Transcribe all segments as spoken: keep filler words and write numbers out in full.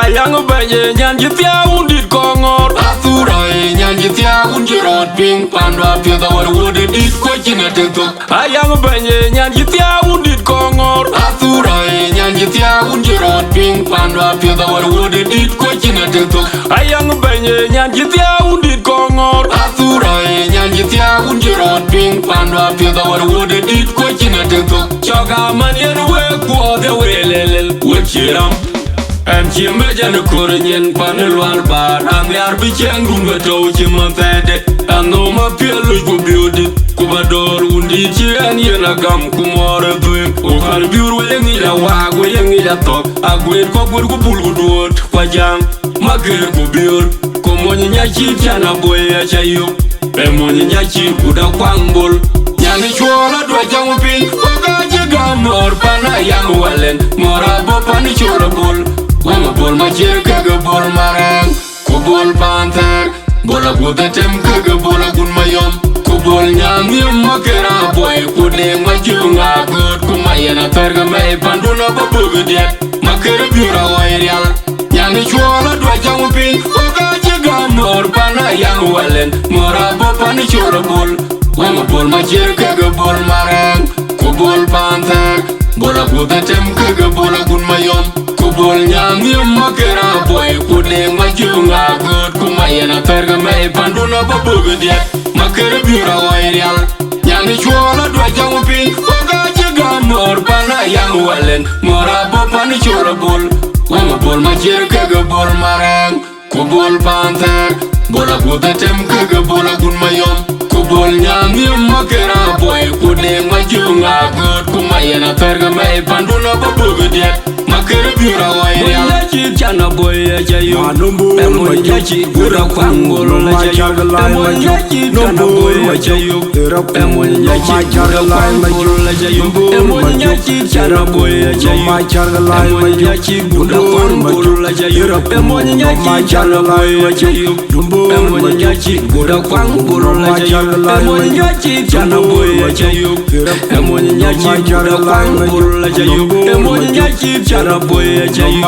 Ayaŋ bɛ̈ny ë nyan cï thiaak wun dït kɔŋ ŋɔ̈ɔ̈r. Athura ë nyan cï thiaak wun cï rɔt piŋ. Pandu apiɛth awär wudë dït kuɔc cïn atek thok. Ayaŋ bɛ̈ny ë nyan cï thiaak wun dït kɔŋ ŋɔ̈ɔ̈r. Athura ë nyan cï thiaak wun cï rɔt piŋ. Pandu apiɛth awär wudë dït kuɔc cïn atek thok. Ayaŋ bɛ̈ny ë nyan cï thiaak wun dït kɔŋ ŋɔ̈ɔ̈r. Athura ë nyan cï thiaak wun cï rɔt piŋ. Pandu apiɛth awär wudë dït kuɔc cïn atek thok. Cɔk aman yen wek kuɔɔth ë wël lëlël wek cï ram. Ɛn cï mec ɛn ë kor nyin pan ë lual baar, an nhiaar bï ciɛɛŋdun bɛ tɔ̈u cï man thɛɛrde. Ɛn nhom apiɛl luc ku biöötdï, ku bä dɔ̈ɔ̈r wundït cï ɛn yen agam, ku mɔɔr ë dhuëëŋ. Ku pan biöör we ye ŋic awaak, we ye ŋic athɔ̈k, agueet kɔ̈k guër ku bul ku duööt, ku ajaŋ, makër ku biöör, ku mony nya cït can aboi acä yök. Ë mony nya cï kut akuaŋ bol. Nyan ë cuɔɔl aduɔc jaŋ piny, wek aa cï gam mɔ̈ɔ̈r pan ayaŋ wälɛn, mɔ̈ɔ̈r abɔ̈ pan col abol. Wëŋ abol maciër kek ë bol marɛɛŋ, ku bol panthɛɛr, bol aguth atem kek ë bol agun mayɔm, ku bol nyan nhiëm makër abɔi, ku deŋ majöŋ agööt, ku mayɛn athɛɛr ke mɛi pandun abɔ̈ bök diɛt, makër biöör aɣɔi rial. Nyan ë cuɔɔl aduɔc jaŋ piny, wek aa cï gam mɔ̈ɔ̈r pan ayaŋ wälɛn, mɔ̈ɔ̈r abɔ̈ pan col abol. Wëŋ abol maciër kek ë bol marɛɛŋ, ku bol panthɛɛr, bol aguth atem kek ë bol agun mayɔm, ku bol nyan nhiëm makër abɔi, ku deŋ majöŋ agööt, ku mayɛn athɛɛr ke mɛi pandun abɔ̈ bök diɛt, makër biöör aɣɔi rial. Nyan ë cuɔɔl aduɔc jaŋ piny, wek aa cï gam mɔ̈ɔ̈r pan ayaŋ wälɛn, mɔ̈ɔ̈r abɔ̈ pan col abol. Wëŋ abol maciër kek ë bol marɛɛŋ, ku bol panthɛɛr, bol aguth atem kek ë bol agun mayɔm, ku bol nyan nhiëm makër abɔi, ku deŋ majöŋ agööt, ku mayɛn athɛɛr ke mɛi pandun abɔ̈ bök diɛt, makër biöör aɣɔi rial. Mony nya cït can aboi acä yök. Ë mony nya cït kut akuaŋ bol acä yök. Ë mony nya cït can aboi acä yök. Ë mony nya cït kut akuaŋ bol acä yök. Ë mony nya cït can aboi acä yök. Ë mony nya cït kut akuaŋ bol acä yök. Ë mony nya cït can aboi acä yök. Ë mony nya cït kut akuaŋ bol acä yök. Ë mony nya cït can aboi acä yök. Ë mony nya cït kut akuaŋ bol acä yök. Ë mony nya cït can aboi acä yök.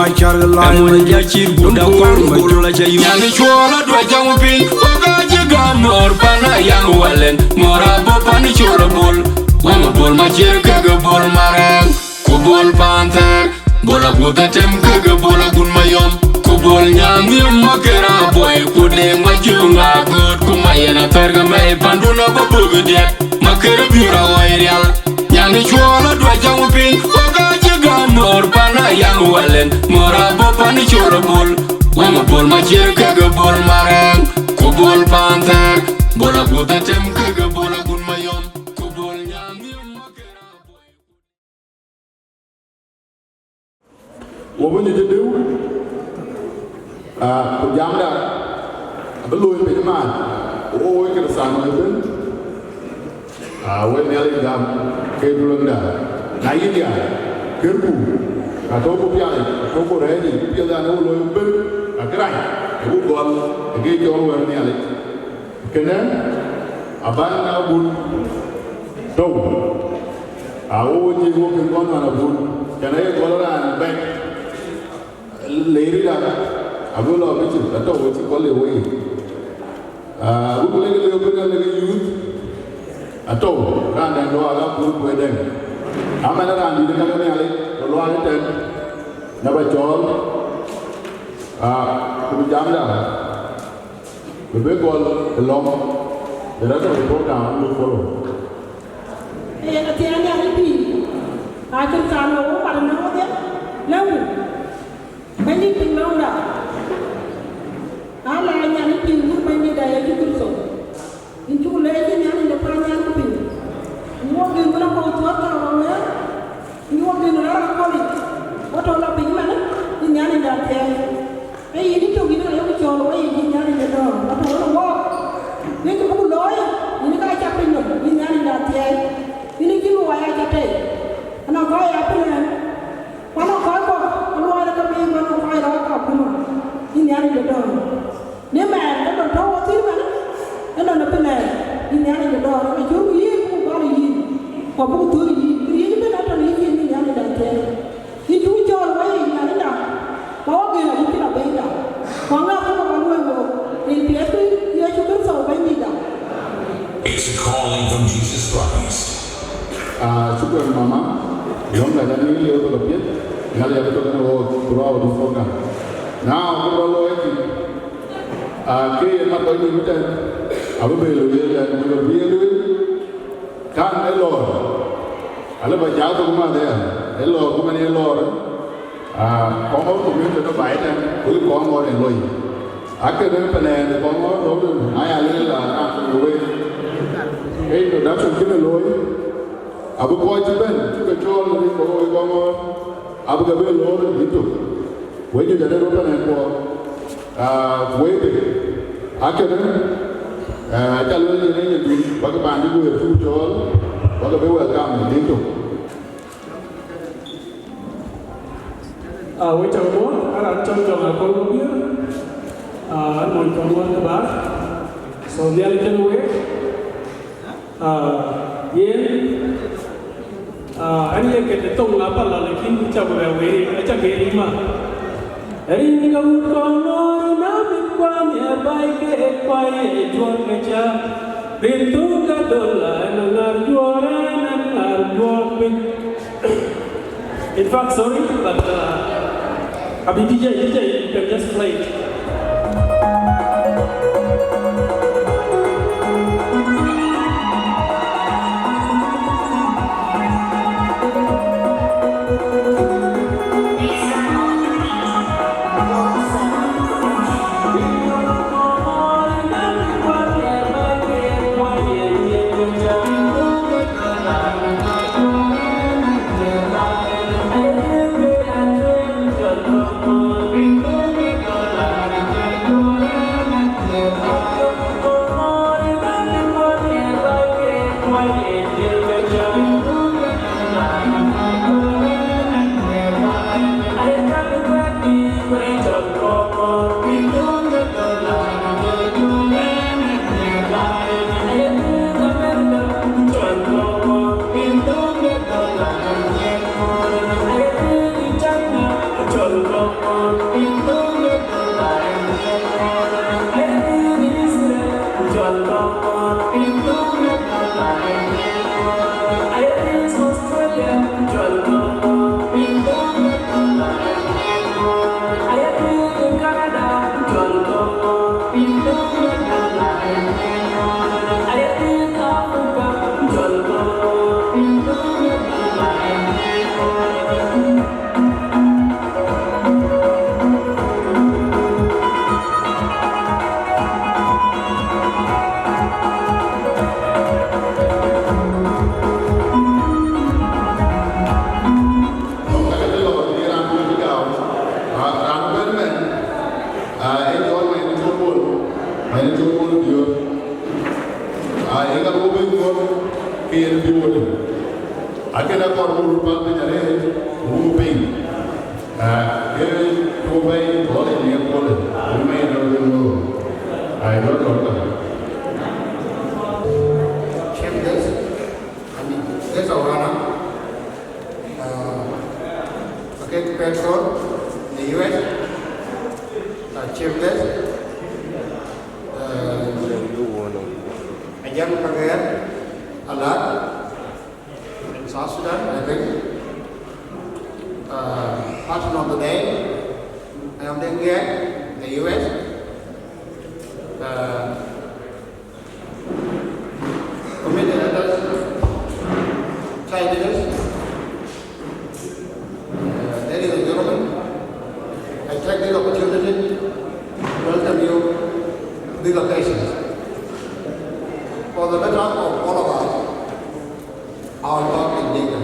Ë mony nya cït kut akuaŋ bol acä yök. Nyan ë cuɔɔl aduɔc jaŋ piny, wek aa cï gam mɔ̈ɔ̈r pan ayaŋ wälɛn, mɔ̈ɔ̈r abɔ̈ pan col abol. Wëŋ abol maciër kek ë bol marɛɛŋ, ku bol panthɛɛr, bol aguth atem kek ë bol agun mayɔm, ku bol nyan nhiëm makër abɔi, ku deŋ majöŋ agööt, ku mayɛn athɛɛr ke mɛi pandun abɔ̈ bök diɛt, makër biöör aɣɔi rial. Nyan ë cuɔɔl aduɔc jaŋ piny, wek aa cï gam mɔ̈ɔ̈r pan ayaŋ wälɛn, mɔ̈ɔ̈r abɔ̈ pan col abol. Wëŋ abol maciër kek ë bol marɛɛŋ, ku bol panthɛɛr, bol aguth atem kek ë bol agun mayɔm, ku bol nyan nhiëm makër abɔi. Wo bï nyuc ë dëu, aa, ku jamda abï looi piny ëmën, wo woi Kërthiano ëbën, aa, woi Nhialic gam ke dulunda. Na yïn ya, kërku, ka tɔ̈u ku pial, ka tɔ̈u ku rɛɛc, piɛth an, wo looi ëbën, ka kërac, ë ku gɔl, ë ke cɔl wɛ̈t Nhialic. Kënë abän abun tɔ̈u, a wo wo jiëk wo kën kɔn wan abun, kënë aye gɔl raan bɛ̈c, leerida abï lɔ bï cï atɔ̈u wo cï kɔl le wo yic. Aa, wek lek lëu bï lek youth atɔ̈u, raan dɛ̈ŋ luaak abun kuëëdɛ̈ŋ. Amɛn raan dït ë ka ke Nhialic, ke luaak ëtɛ̈n, na ba cɔɔl, aa, ku bï jamda. Bï bï gɔl ë lɔ̈ŋ, the rest of the program will follow. Ee, athiɛɛn Nhialic pïïr, acïn thaar lɔ wo mat ënɔɔnë, lëu, Bɛ̈nydït piny lɔ̈ŋda, ala Nhialic pïïr wun Bɛ̈nydït da Yecu Kërtho. Yïn cuk leec yïn Nhialic de paannhial ku piny. Yïn wok gën wën akɔ̈u thuɔɔth ka rɔt wëër, yïn wok gën rɔt akɔ̈lic, wo tɔ̈ lɔ piny ëmënë, yïn Nhialic de athiɛɛi. Ee yïn ë tök yïn ë ka yok cɔɔl wei yic, yïn Nhialic de dɔ̈ɔ̈r, atɔ̈ wën ë wɔɔk. Wek kë buk looi, yïn ë ka cak piny nɔm, yïn Nhialic de athiɛɛi. Yïn ë cïn luɔi aa ca tei. Anɔŋ kɔc aa piny ɛn, ku anɔŋ kɔc kɔ̈k ë luɔi de ke piny, ku anɔŋ kɔc rɔt kɔ̈k kumä, yïn Nhialic de dɔ̈ɔ̈r. Në mɛɛn ke nɔn tɔ̈u wo thïn ëmënë, ë nɔn ë piny ɛn, yïn Nhialic de dɔ̈ɔ̈r, ë cöökku yïn, ku gɔl yïn, ku abuk thöl yïn, kë riëëc ëbën atɔ̈ në yïn, yïn Nhialic de athiɛɛi. Yïn cuk cɔɔl wei yic Nhialicda, ba wo gën awïc cïn abï Acan yïn liep ke piɛth, Nhialic abï tɔ̈ kenë ɣok throughout this program. Now, abï rɔt looi ëtï, aa, ke yen mat kɔc nïïm ëtɛ̈n, abï bɛ lueel ɛn, ku bï ye lueel, kan ë lɔɔr, alë ba jal thok mat aya, ë lɔɔr ku man ye lɔɔr, aa, Kɔŋɔ̈ɔ̈r community tɔ̈ baai ëtɛ̈n, ku ye Kɔŋɔ̈ɔ̈r en loi. Akënë pan ɛn ë Kɔŋɔ̈ɔ̈r röt, na ya lueel, aa, raan tök wek. Ke introduction cïn ë looi, abï kɔc cï bɛ̈n, cï ke cɔɔl në rin ke wek Kɔŋɔ̈ɔ̈r, abï ke bɛ loor ë bï tök. Wek juëc arëët röt pan ɛn kuɔ, aa, ku wek pek. Akënë, aa, aca lueel yen ë nyindun, bäkï paan cï guëër cuk cɔɔl, bäkï bɛ welcome në rin tök. Aa, wek cä muɔ̈ɔ̈th, aa raan cɔl Jɔŋ Akol Mabiöör, aa, an mony Kɔŋɔ̈ɔ̈r ke bäär. So, Nhialic kenë wek. Aa, yen, aa, an ye kete thoŋ apala, lakin cä ku bɛ weri, acä ke rin ma. Rin ke wut Kɔŋɔ̈ɔ̈r, na mit kuan ye bai ke kuai ye juɔ̈r ke cä. Rin thuk ke dol la, ɛn aŋär juɔ̈r, ɛn aŋär juɔ̈r piny. In fact, sorry, but, uh, Abi D J, D J, you can just play it. Raan bɛ̈n mɛn, aa, ee jɔl Mayen Col Bol, Mayen Col Bol Biöör. Aa, yen ka buk bɛ̈n nyuɔɔth, ke yen bï wot. Akënë akɔɔr buk röt päl piny arëët, ku buk piny. Aa, ke buk bɛ̈i, gɔl ë nyin Col, ku Mayen Col Bol. Aa, jɔl jɔl ka. Check this. I mean, this Orana. Uh, okay, Petro, the U S, uh, Chief Guest, uh, Ajang Pager, a lot in South Sudan, I think. Uh, Patron of the Day, I am the U S. Uh, Committee leaders, chai leaders, uh, ladies and gentlemen, I take this opportunity to welcome you to this occasion. For the better of all of us, our talk in Dinka.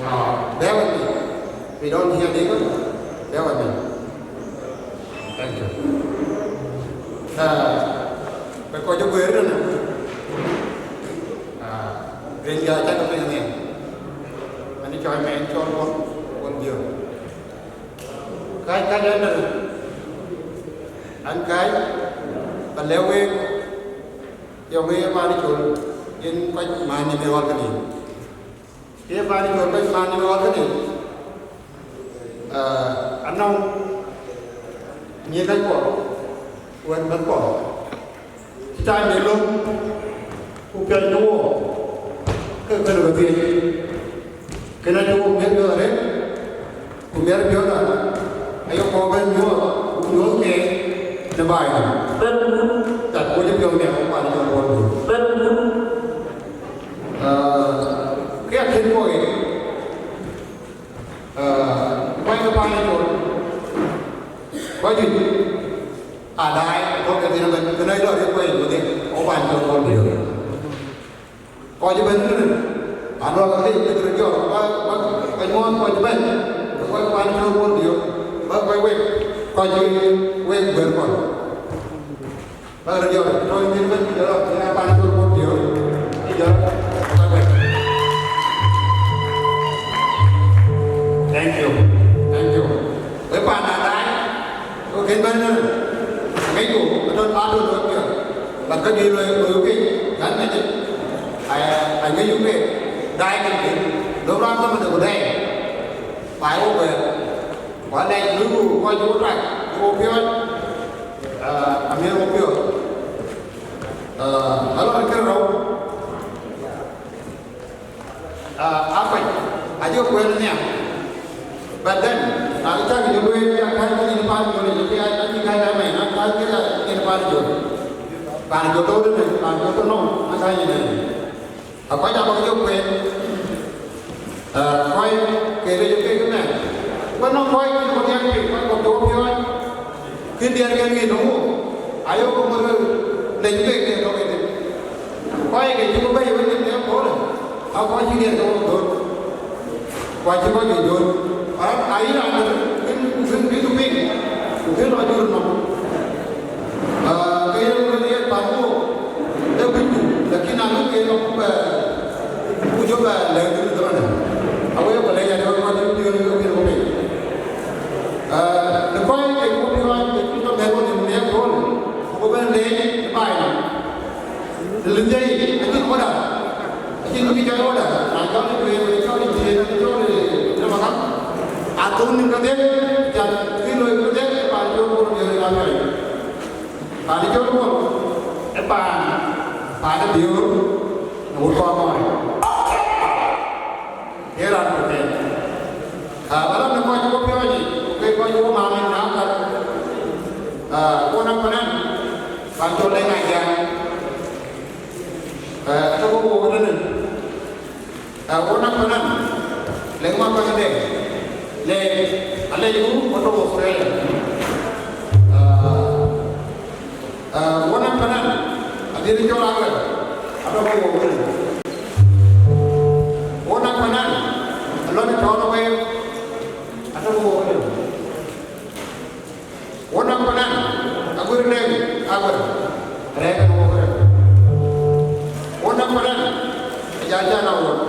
Uh, bear with me. We don't hear Dinka. Bear with me. Thank you. Uh, because you were in, uh, rin ya cak piny ni. Ani cɔl Mayen Col Bol, Bol Biöör. Kai, kai, kai, an kai, ba lɛ̈k wek, yɔŋ ye Mayen Col, yen kɔc man ni me wal kani. Ke bäny jɔt bɛ̈ny man ë ɣɔn kënë, eh, anɔŋ nyiëëth kuɔ, wën bɛ̈n kuɔ. Cï taim de löŋ, ku piɛl në wook, ke kënë bï thiëëc. Kënë acï wok miɛt piɔ̈ɔ̈th arëët, ku miɛt piɔ̈ɔ̈th aa, aye kɔɔr bɛ̈n nyuɔɔth, ku nyuɔ̈th keek në baai nɔm. Bɛ̈n mut. Tat ku cï piɔ̈ɔ̈th miɛt wok paan cɔl Bol Biöör. Bɛ̈n mut. Ah, kë ya kën wok yic, ah, kuany ke paan ë Col, kɔc juëc aa daai, kɔ̈k ke thiin ëbɛ̈n, kënë lɔ riëk kuany wok yic, wok paan cɔl Bol Biöör. Kɔc ëbɛ̈n ënë, anɔŋ ka thiin cï röt jɔt, ba, ba, ba nyuɔɔth kɔc ëbɛ̈n, ke kɔc kuany cɔl Bol Biöör, ba kɔc wek, kɔc wek guër kɔc. Ba röt jɔt, tɔ̈ yïn thïn ëbɛ̈n, cï jɔt, cï raan kuany cɔl Bol Biöör, cï jɔt, ba wek. Thank you. Thank you. Wek paan ë daai, ku kën bɛ̈n ënë, aŋicku, atɔ̈, atɔ̈ në wepiɔ̈ɔ̈th, but ka juëc loi, loi wek, yɛn mec, ai, aŋicku ke, daai kën kën, lop raan thɔ̈mënë ku daai, pai wok bɛ̈ɛ̈r, ku alɛc luiku kɔc cï wok tak, cï wok piɔ̈ɔ̈c, ah, amiɛt wok piɔ̈ɔ̈th. Ah, alɔ kën rou. Ah, akuec, acï kuɛ̈n nhiam. But then, na cäk jɔ lueel, ya kääc ke nyin paan Jol, jɔ ke ya, acï kääc amɛn, na kääc ke ya nyin paan Jol. Paan Jol tɔ̈u tënë, paan Jol tɔ̈ nɔm, na kääc nyin ënë. Akuec abä ke jɔ kuɛ̈n. Ah, kɔc ke rëc ke ke mɛn. Wën nɔm kɔc ke bï diɛɛr piny, kɔc kɔ̈k jɔ piɔ̈ɔ̈c. Kën diɛɛr ke ŋic nɔm wok, ayok ke mɔ̈r lec ke ke tɔ̈ ke thïn. Kɔc ke cï ku bɛ̈i wën nyin ke aköölë, aa kɔc cï diɛɛr ke wok döt. Ku acï kɔc juëc döt. Aa, ayï raan döt, kën, kën, kën bï piŋ, ku kën lɔ jur nɔm. Ah, ke yen wën yen paan wok, ee kucku, lakin na luk ke lɔ ku bɛ, ku jɔ bɛ lɛ̈k dhorou. Awek ku lɛc adï, kɔc cï piɔ̈ɔ̈c ke piɔ̈ɔ̈c ku piny. Ah, në kɔc ke ku piɔ̈ɔ̈c, ke cï tɔ̈ bɛ̈n wok në miɛt kööl, ku bɛ̈n leec ë baai nɔm. Në lïm jai, acïn order. Acïn kë cɔl order. Na cɔl ë duëër, cɔl ë ciëën, cɔl ë, ë makam. Athöŋ nïm kedhie, can kë loi kedhie, paan cɔl Bol Biöör ë Gambia. Paan cɔl Bol, ë paan, paan ë Biöör, në wut kɔn mɔ̈ɔ̈r. Ye raan ku tɛ̈ɛ̈n. Ah, ba rɔt në kɔc wok piɔ̈ɔ̈c yic, ku ke kɔc wok maam yic na kat. Ah, wok nɔm panan, paan cɔl Deŋ Ajaŋ. Ah, ata wok wok ënënë. Ah, wok nɔm panan, Leŋ Makuɛth Deŋ. Le, alec ku, ku tɔ̈ Australia. Ah, Ah, wok nɔm panan, adhil cɔl Aguer, atɔ̈ ke wok ënënë. Wok nɔm panan, Alɔn Tɔ̈ɔ̈n Aweer, atɔ̈ ke wok ënënë. Wok nɔm panan, Aguer Deŋ Aguer, arɛ̈ɛ̈r ke wok ënënë. Wok nɔm panan, Ajak Can Awuɔ̈t,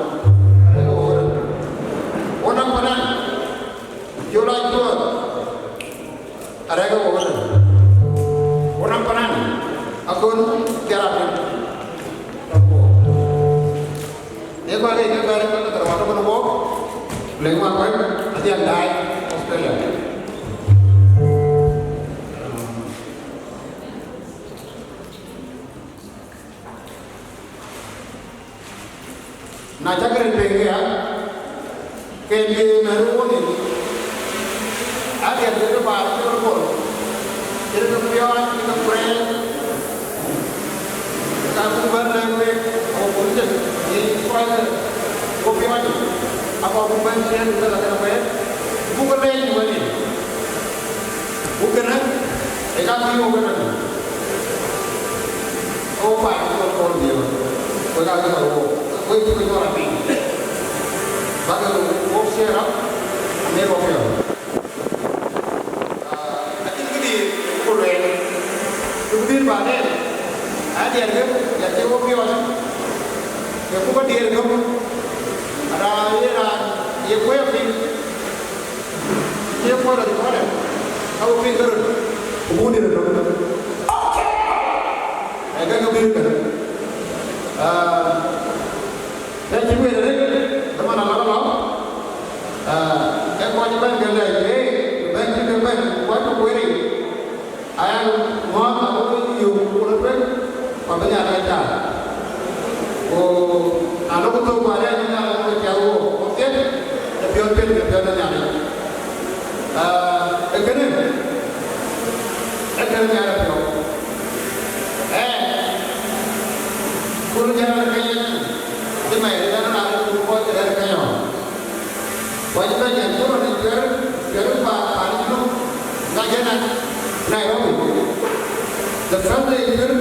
arɛ̈ɛ̈r ke wok ënënë. Wok nɔm panan, Col Ajuɔ̈ɔ̈r, arɛ̈ɛ̈r ke wok ënënë. Wok nɔm panan, Akon Thiaratin. Ee kɔc ke ke bɛ̈ɛ̈r ke ke rɔt ke wok, Leŋ Makuɛth, adhiɛl daai Australia. Na cäk röt piŋ këya, ke bï mɛ̈t wok nïïm, aa diɛt ke baai cï röt pol, cï röt ke piɔ̈ɔ̈c, cï ke kuɛɛr, ka buk bɛ̈n lɛ̈k wek, ago buk cïn, ye kɔc ke wok piɔ̈ɔ̈c, ago buk bɛ̈n ciëën, ke la kën kuɛɛr, buk ke leec në wɛ̈t nïïm. Ku kënë, ee ka bï wok ënënë. Wok baai cï kɔn kɔɔr dhiëëu, wek aa ke lɔ wok, wek cï ke nyuɔɔr apiny. Bäk wok cheer up, anë wok piɔ̈ɔ̈th. Ah, acïn këdï ku lueel, ku bï dhil baden, aa diɛt ke, ya cï wok piɔ̈ɔ̈c, ke ku bä diëër gëm, raan ye raan ye kuɛɛr piny, Ye kuɔ̈t rɔt kɔ̈ɔ̈dë, ka bï piŋ ke röt, ku buk dït ëtök. Ee kek ke bï kënë. Ah, ke cï wël arëët, dhamana lɔ lɔ. Ah, ee kɔc bɛ̈n ke lɛc, ee, bɛ̈n cï ke bɛ̈n, ku wɛ̈t ku kueer yic. Aya ŋɔ̈ɔ̈th abï yök ku röt wek, ku abï Nhialic a cak. Ku na lok thok, ku arɛɛc Nhialic abï cak wok, ku thiëk. Piɔ̈ɔ̈th piɛth ke piɔ̈ɔ̈th ë Nhialic. Ah, ee kënë, ee kënë Nhialic piɔ̈u. Ɛn, kun jɛn rɛ̈ɛ̈r ke Kenya, cï mɛi rɛ̈ɛ̈r raan kun kɔc rɛ̈ɛ̈r ke Kenya. Wacï bɛ̈ny en cï rɔt cuɛr, cuɛr paan, paan Junub, ka jɛn a Nairobi. The first day cuɛr,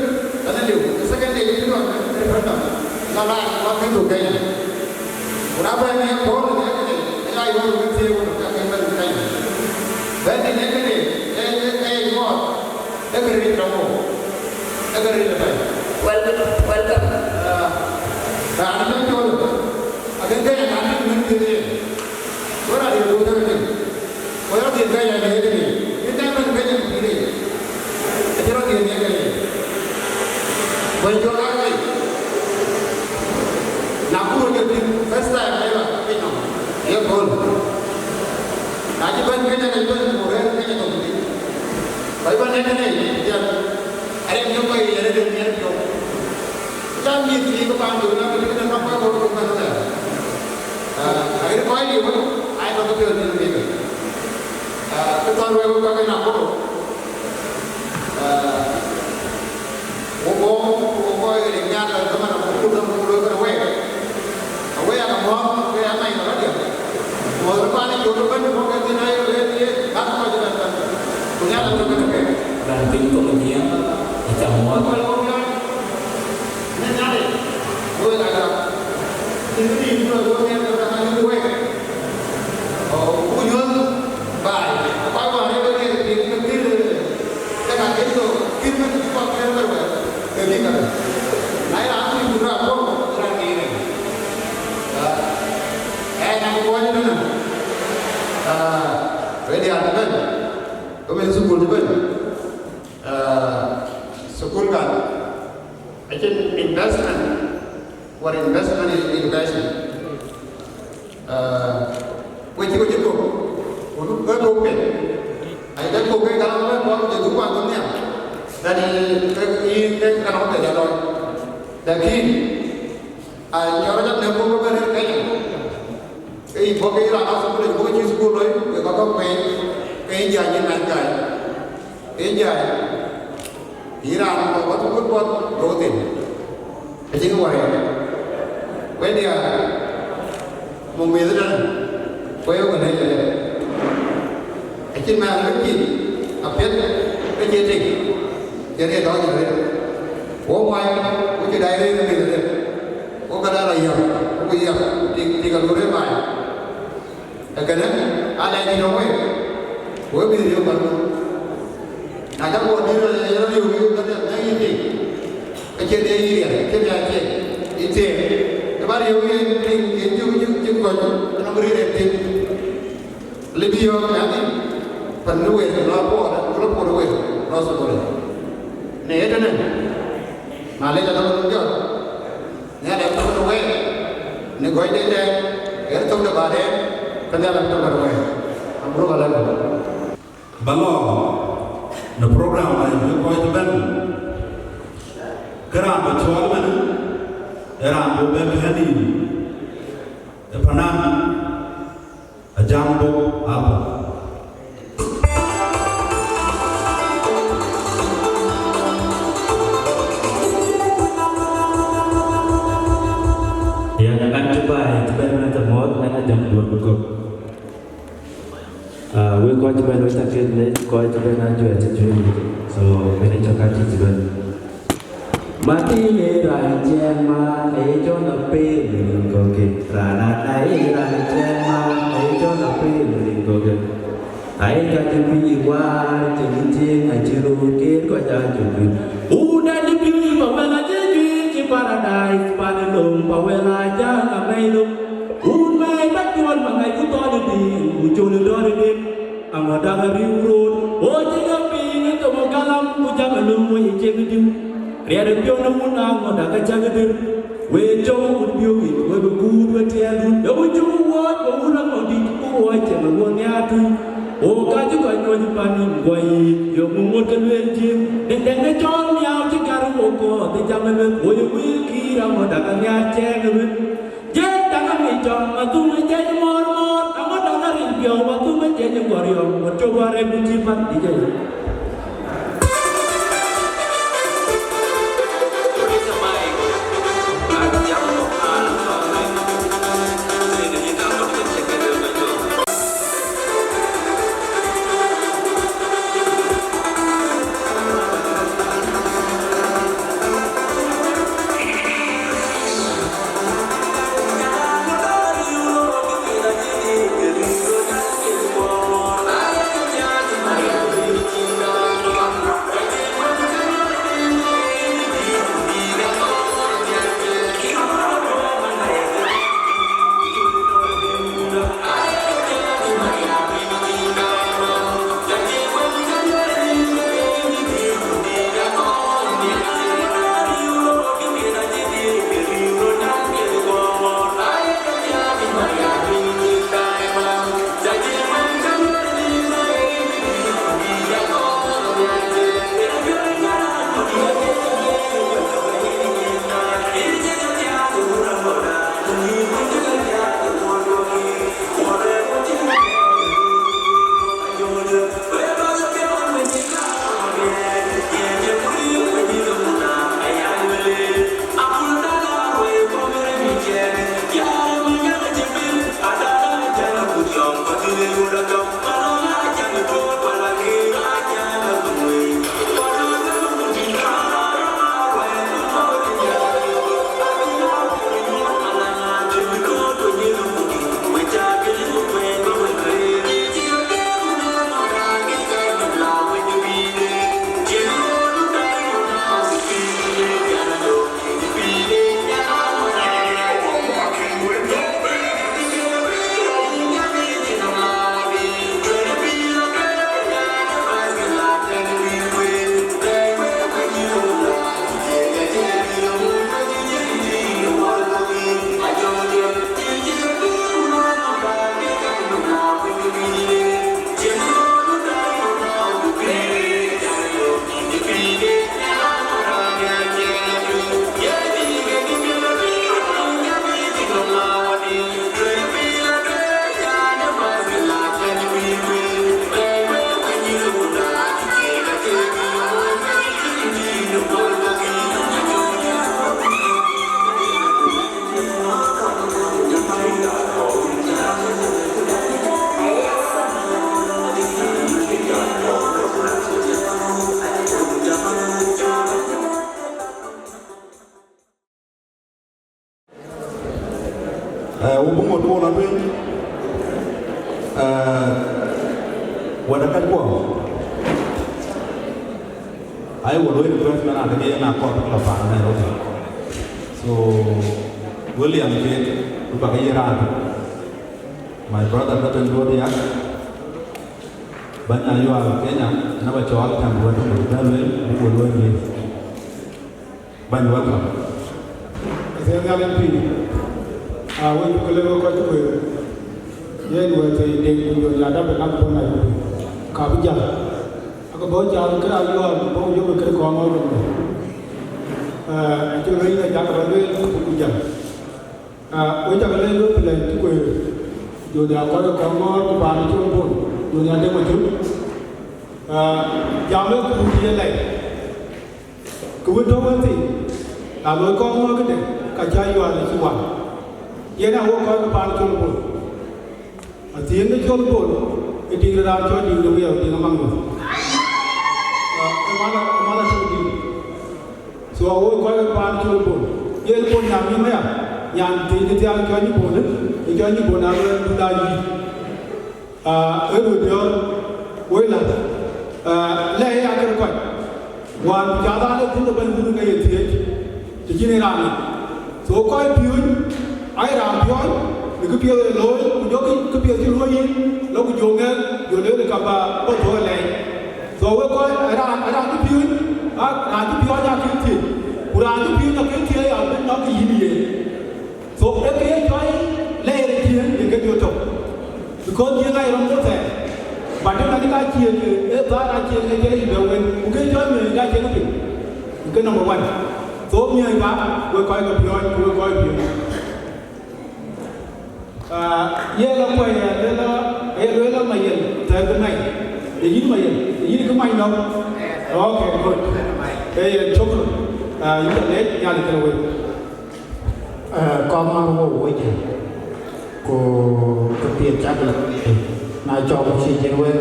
ɛn liu. The second day cuɛr rɔt referendum, na la wa këdu Kenya. Ku na bɛ̈n në Paul në këde, ë ya yɔ̈ɔ̈k ke thiëëk wën, ka ke bɛ̈n në Kenya. Bɛ̈n në këde, ë, ë, ë yɔ̈ɔ̈k, ë ke rëër tɔŋ wok, ë ke rëër apɛi. Welcome, welcome. Ah, raan ëbɛ̈n cɔl, akën Kenya, raan ëbɛ̈n mën thiëëk yen. Wën ade ku thɛɛr tïŋ. Ku yɔ̈ɔ̈k dhil Kenya në këde. Ë tɛ̈n bɛ̈n Kenya në pïïr ë. Acï rɔt dhiëëth miɛt ke ye. Bɛ̈ny jɔl aa ke. Na ku rɔt jɔ tïŋ, first time ever, piny nɔm, ye kööl. Na cï bɛ̈n Kenya ke bɛ̈n ku rɛ̈ɛ̈r Kenya nɔm tïŋ. Kɔc bɛ̈n ë kënë, jam, arem yök kɔc ye rɛ̈ɛ̈r miɛt piɔ̈u. Jam mïth thiin ke paan Junub, na ke tïŋ, na kɔc kɔ̈k ke bɛ̈n ëtɛ̈ɛ̈n. Ah, aɣet kɔc liu, ai, kɔc ke piɔ̈ɔ̈th nïn bï ke. Ah, ke thɔn wek, wek kɔc ke Nakuru. Ah, wo, wo, wo, wo, eh, nyan, eh, dhaman, wo, wo, wo, wo, wo, wo, we. Awe ya ka muɔ̈ɔ̈th, ke ya mɛi ka diɛ̈. Muɔ̈ɔ̈th rɔt pan ë col rɔt bɛ̈n, wo ke thin aye, ye, ye, ka kɔc bɛ̈n bɛ̈n. Ku nyan la rɔt bɛ̈n ke. Raan piny thoŋ jiɛɛm, aca muɔ̈ɔ̈th. Wo, wo, wo, wo, ne nyan, eh, wo, ka, ka. Thin ke ni, wo, wo, wo, wo, wo, wo, wo, wo, wo, wo, ku nyuɔ̈th baai, ku kɔc wään rëër ke riɛl piny ke kër, ke ka kën thok, kën bï kɔc kën bï wɛ̈ɛ̈r, ke bï ka. Na ye raan kuc ku raan pɔ̈k, raan ke ye rɛ̈ɛ̈r. Ah, ɛn, na ku kuɔɔny ëtënë, ah, wek diäär cï bɛ̈n, ku mïth thukul cï bɛ̈n, ah, thukul kan, acïn investment, wär investment in education. Ah, we cï, we cï kok, ku du, we kok piɛth. Ai, ke kok ke gam bɛ̈n kɔn, je du kuan thok nhial. That is, ke, ke, ke gam bɛ̈n ya lɔc. Lakin, ai, cɔl rɔt jam në kok bɛ̈n rɛ̈ɛ̈r Kenya. Ke yï bɔ̈ ke yï raan aa thukul, bɔ̈ ke cï thukul looi, ke ka kɔ̈k pɛɛi, ke yï jai, yïn man jai. Ë jai, yïn raan bɔ̈, bɔ̈ thukul bɔ̈, bɔ̈ thïn. Acïn wär ë. Wek diäär, muk mïth ëtënë, ku yok ë lec arëët. Acïn mɛnh röt cï, apiɛth, ke cie tik, cie rëët dɔ̈ɔ̈c arëët. Wo muɔny, wo cï dai rëër ë mïth arëët. Wo ka la la yäk, wo ku yäk, tik, tik alur ë baai. Ee kënë, aa lɛc dït nɔm wek, ku we bï riëëu bäk. Na cä guɔ dït rɔt, rɔt riëëu, riëëu bäk, na yïn tik, ke cïn de yï riɛl, cïn de aciëk, yï thiëëk. Të bä riëëu yen tik, yen cï, cï, cï kɔc, anɔŋ rïïr en tik. Lë bï yɔ̈ɔ̈k, na dhil, pan në wël, lɔ puɔɔr, lɔ puɔɔr wël, lɔ thukul. Në ye tënë, malec, alɔ jɔt. Nhialic atɔ̈ ke wɛ̈ɛ̈r, në gɔ̈c de tɛ̈ɛ̈n, ɣer thok de baden, ke Nhialic atɔ̈ ke wɛ̈ɛ̈r. Abruk alɛ̈k. Ba lɔ në program ë kɔc ëbɛ̈n, ke raan bä cɔɔl ëbɛ̈n, ë raan bï bɛ bɛ̈n yïn, ë panan. Ajam Bok Apple. Yan an cï baai cï bɛ̈n ëmën thamɔ̈ɔ̈th, ɣɛn Ajam Duɔ̈t Bï Gɔ̈k. Ah, wek kɔc cï bɛ̈n, wek cä ket lec, kɔc cï bɛ̈n ajuɛɛr cï juëc. So, kënë cɔk ka cï bɛ̈n. Mathiinë raan cɛɛn man, ee jɔn apel rin kɔ̈kë. Raan anai raan cɛɛn man, ee jɔn apel rin kɔ̈kë. Ai ka cï pïïr waar, cï tïŋ acï röör ket kɔc aa cï pïïr. Wun dɛ cï pïïr pa wɛl acï juiir cï paradise, pan ë löŋ pa wɛl aa jaŋ amɛ̈i löŋ. Wun mɛɛi bä tuɔl ma ŋac ku thɔn ë pïïr, ku col ë dɔ̈ɔ̈r ë den. Aŋɔ̈dak ariu roor, wo cï ke piŋ ë thok ë galam, ku jam ë löŋ wei ë cieŋ diu. Riɛt ë piɔ̈n ë wun aŋɔ̈dak ë cäk ë dër. We cɔk wun biöŋ yic, we bï kuut we tiɛɛl dun. Ee we cuk wuɔɔc, we wun aŋɔ̈dït, ku wuɔɔc cieŋ ë wuɔ̈n nhiaar tui. Wo ka cï kɔc nyuɔ̈c pan nïn guɔ yiic, yök ŋö ŋot ke lueel jiëëm. Dɛ̈ŋ dɛ̈ŋ ë cɔɔl miaau cï kar ë wo kɔ̈ɔ̈th ë jam ë lueth, wo ye wëël kïïr aŋɔ̈dak anhiaar cɛɛŋ ë lueth. Jiëëŋ dak amic cɔk, athum ë jiëc mɔ̈ɔ̈r mɔ̈ɔ̈r. Yɛn ë guɔ riɔ̈ɔ̈k, wɔ cök wär ë bï cï päl D J. Ee, wɔ bï ŋot wɔ la tueŋ. Ee, wɛ̈t ë kackuɔ, ayï wɔ luɔi request man adï yen akɔɔr bï la paan Nairobi. So, William Kiir, bï bäk ye raan. My brother, Captain Duot Yak, bäny Ayual Kenya, na ba cɔɔl can wɛ̈t ë bï bɛ lueel, bï wɔ luɔi lueel. Bäny, welcome. Athiɛɛn Nhialic pïïr. Aa, wek cuk lëu kɔc cuk wëër. Yen wëër thëi Deŋ ku jɔ ya dap ë ŋak bɔ̈ Nairobi. Ka bï jäl. Aka bɔ̈ jäl kërë Ayual, bɔ̈ ku jɔkï kërë kɔŋ ŋɔ̈ɔ̈r bɛ̈n. Ee, acï röt ë jak ba lueel ku jäl. Aa, wek cak lëu wek pïlɛc cuk wëër. Jɔ ya kɔc kɔŋ ŋɔ̈ɔ̈r ku paan cï röt bɔ̈. Jɔ ya dek ma cuk. Aa, jam wek ku ye lɛc. Kë wën tɔ̈u wën thïn, na loi kɔn ŋɔ̈ɔ̈r këde, ka cä Ayual acï wan. Yen a wok kɔc ke paan Col Bol. Athiëëŋ de Col Bol, ë tiŋ de raan cɔl Diŋ de Wiɛɛu, Diŋ Amaŋ Luɔth. Ë man, ë man atɔ̈u Diŋ. So a wok kɔc ke paan Col Bol. Yen Bol nyan miëm aya, nyan thiëëc de thiaŋ cɔl Nyi Bol, ë cɔl Nyi Bol na lueel dunda yï. Aa, ë röt diɔ̈ɔ̈r, woi lath, aa, lɛ̈ ë ya kën kɔc, wään ku cath aa lek thïn de bɛ̈ny wun ke ye thiëëc, të cïn ë raan yic. So kɔc piööny, aa ye raan piɔ̈ɔ̈ny, në këpiɛth ë looi, ku jɔkï këpiɛth cï luɔ̈i yïn, lɔ ku jɔŋ ŋɛk, jɔ lël ë ka ba bɔ̈ thou ë lɛɛc. So wek kɔc, ë raan, ë raan cï piööny, aa, raan cï piɔ̈ɔ̈ny aa kën thiëëc, ku raan cï piööny aa kën thiëëc, aa bï nɔ̈k yïn yen. So, ee kë ye cɔl lɛɛr ë Jiëëŋ ye ke jɔ tök. Because Jiëëŋ aa ye rɔm ke thɛɛr. But ëmɛn ka Jiëëŋ, ee thaar aa Jiëëŋ ee jɔ yic bɛ wën, ku kë ye cɔl miɔ̈c ka cïn piny. Ke number one. So, miɔ̈c ka, wek kɔc ke piɔ̈ɔ̈ny, ku wek kɔc piɔ̈ɔ̈ny. Aa, ye lɔ kuɛɛr, ye lɔ, ye lueel lɔ Mayɛn. Ee yïn Mayen, ee yïn kë many nɔm? Okay, good. Ee yen cök. Ah, yïn ca leec, Nhialic ke wek. Eh, kɔc ŋɔ̈ɔ̈r wo wo jël, ku këpiɛth cak lɔ. Na cɔk cï jël wek,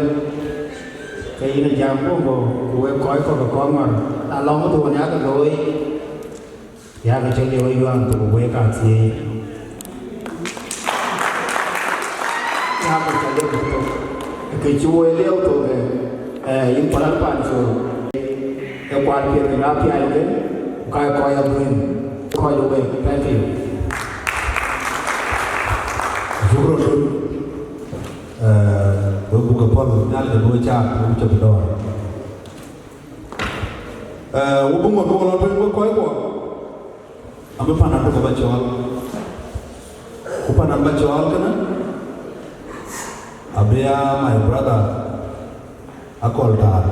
ke yïn ë jam ku, ku, ku wek kɔc kɔ̈k ë kɔc ŋɔ̈ɔ̈r. Na lɔŋ dhuɔn yak looi, yak cï liu ë yuan thok wek athiëëc. Yak cï liu thok. Kë cï wo liu thok, eh, eh, yïn Palan Pancol. Ë kuat piɛth kek apiac ke, ku ka kɔc adhuëëŋ, kɔc wek. Thank you. Shukran. Eh, we buk ke pɔ̈l, Nhialic abï we caak, we bï cop ë dɔ̈ɔ̈r. Eh, we bï ŋot wok lɔ tueŋ, we kɔc kuɔ. Abï panan tök aba cɔɔl. Ku panan ba cɔɔl kënë, abï ya my brother, Akol Taar.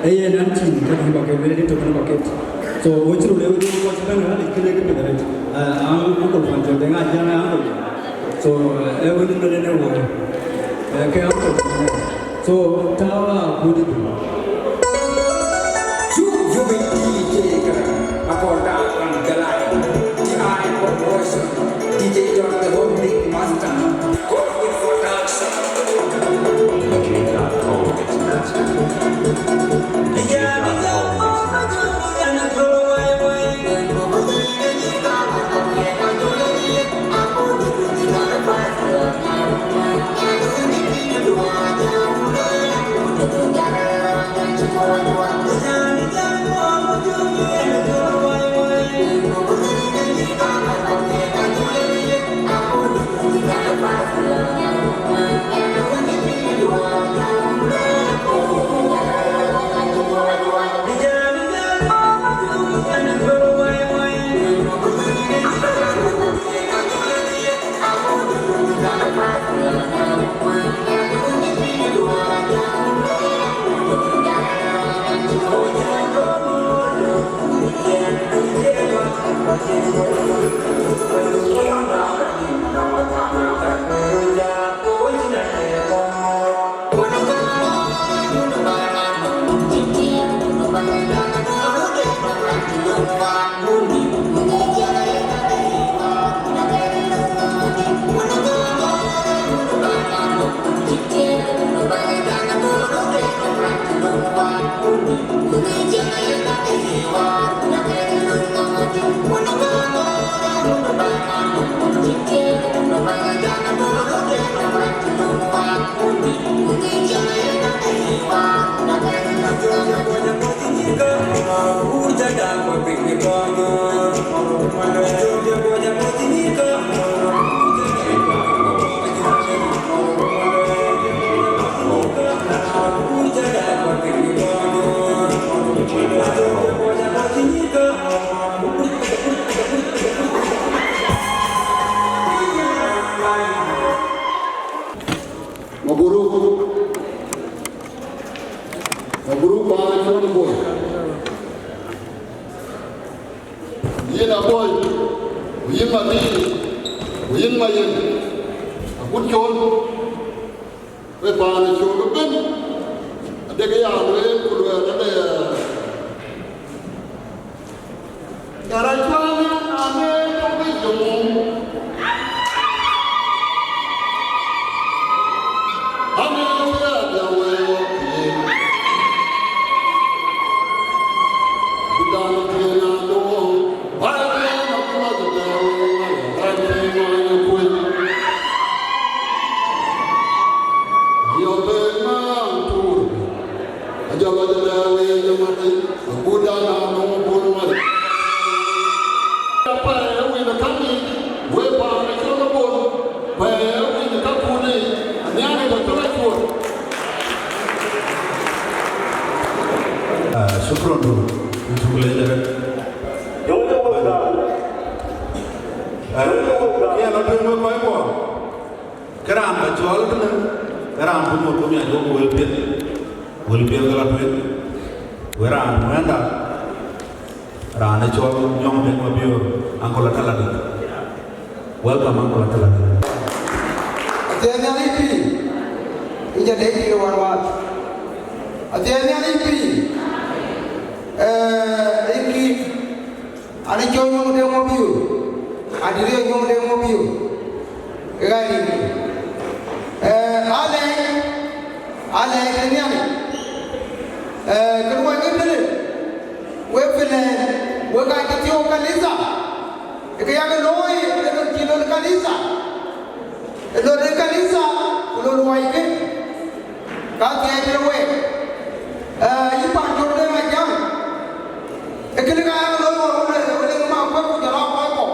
Ee yen an cïn kënë ba ke lueel tök kënë ba ket. So, wo cï röt le wek kɔc bɛ̈n ɣälic kënë ke piɛth arëët. Eh, an, Uncle Pancol Deŋ Ajiëŋ, an, Uncle. So, eh, ee wën ëmënë wo. Eh, ke Uncle. So, tääu akut ë dhïn. Cuk jubic D J Garang, Akol Taar and Goliath, T I Corporation, D J John the Home Mix Master, Cosmic Production. Mabruk. Mabruk, paan ë Col Bol. Yïn Aboi, ku yïn Madï, ku yïn Mayen, akut Col, we paan ë Col ëbën, adek ya lueel ku lueel ade, Ah, shukran du. Shukran du. Eh, ya la tueŋ wek kɔc kuɔ. Ke raan ba cɔɔl tënë, ke raan bï mɔ̈u bï miac wok wël piɛth, wël piɛth ke la tueŋ, wek raan bï wɛ̈nda, raan ë cɔl Nyɔŋ Deŋ Mabiöör, Uncle Ataladit. Welcome, Uncle Ataladit. Athiɛɛi Nhialic pïïr, yïn ca dɛɛc pïïr wan wath. Athiɛɛi Nhialic pïïr, eh, yïn kï. An, ë cɔl Nyɔŋ Deŋ Mabiöör, adït ë Nyɔŋ Deŋ Mabiöör, ë ɣa rin. Eh, alɛɛc, alɛɛc ë Nhialic. Eh, kën wɛ̈c ke tëde, wek filɛ, wek aa cï thiɔ̈k kanitha, ë kë yak looi, ë lon cï lon kanitha, ë lon ë kanitha, ku lon luɔikë. Ka thiëëc tëde week, eh, yï Pancol Deŋ Ajäŋ, ee kënë ka yak looi wɔ wël, wël ë maŋ kuɛth ku jɔl aa kɔc kɔ̈k,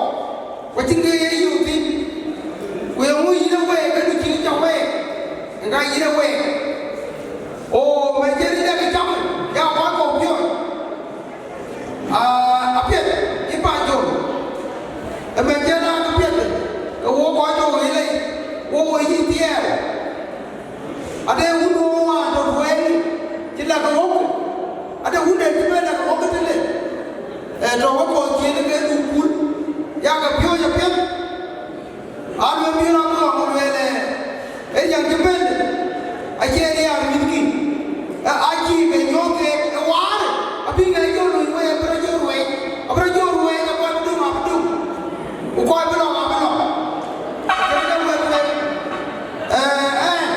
ku acïn kë ye yök thïn. Ku eeŋö yïn ë week, këdu cïn cɔk week, ë ka yïn ë week? O, mɛn cï rin dɛk cam, ya kɔc kɔ̈k piɔ̈ɔ̈c. Aa, apiɛth, yï Pancol, ëmɛn cïn raan apiɛth, ke wo kɔc cɔk wei lei, wo wo yï thiɛɛu. Ade wun wo wään tɔ̈ tueŋ cï lɛ̈k wok, ade wun de cï bɛ lɛ̈k wok tëde, ee, tɔ̈ wok kɔc ciëën ke dhuk pul, yakë piööc apiɛth. Aluel bï rɔt ŋɔ̈ɔ̈k lueel, ee, ee, yɛn cï bɛ̈n, acie riɛɛr mïthkï, ee, acï ke nyuɔ̈th keek ë waar, abï ŋɛk jɔ luny wei, abï rɔt jɔ ruɛɛc, abï rɔt jɔ ruɛɛc, abï kɔc bï döŋ, abï döŋ, ku kɔc bï lɔ, abï lɔ. Kënë ke wek wek, ee, ɛn,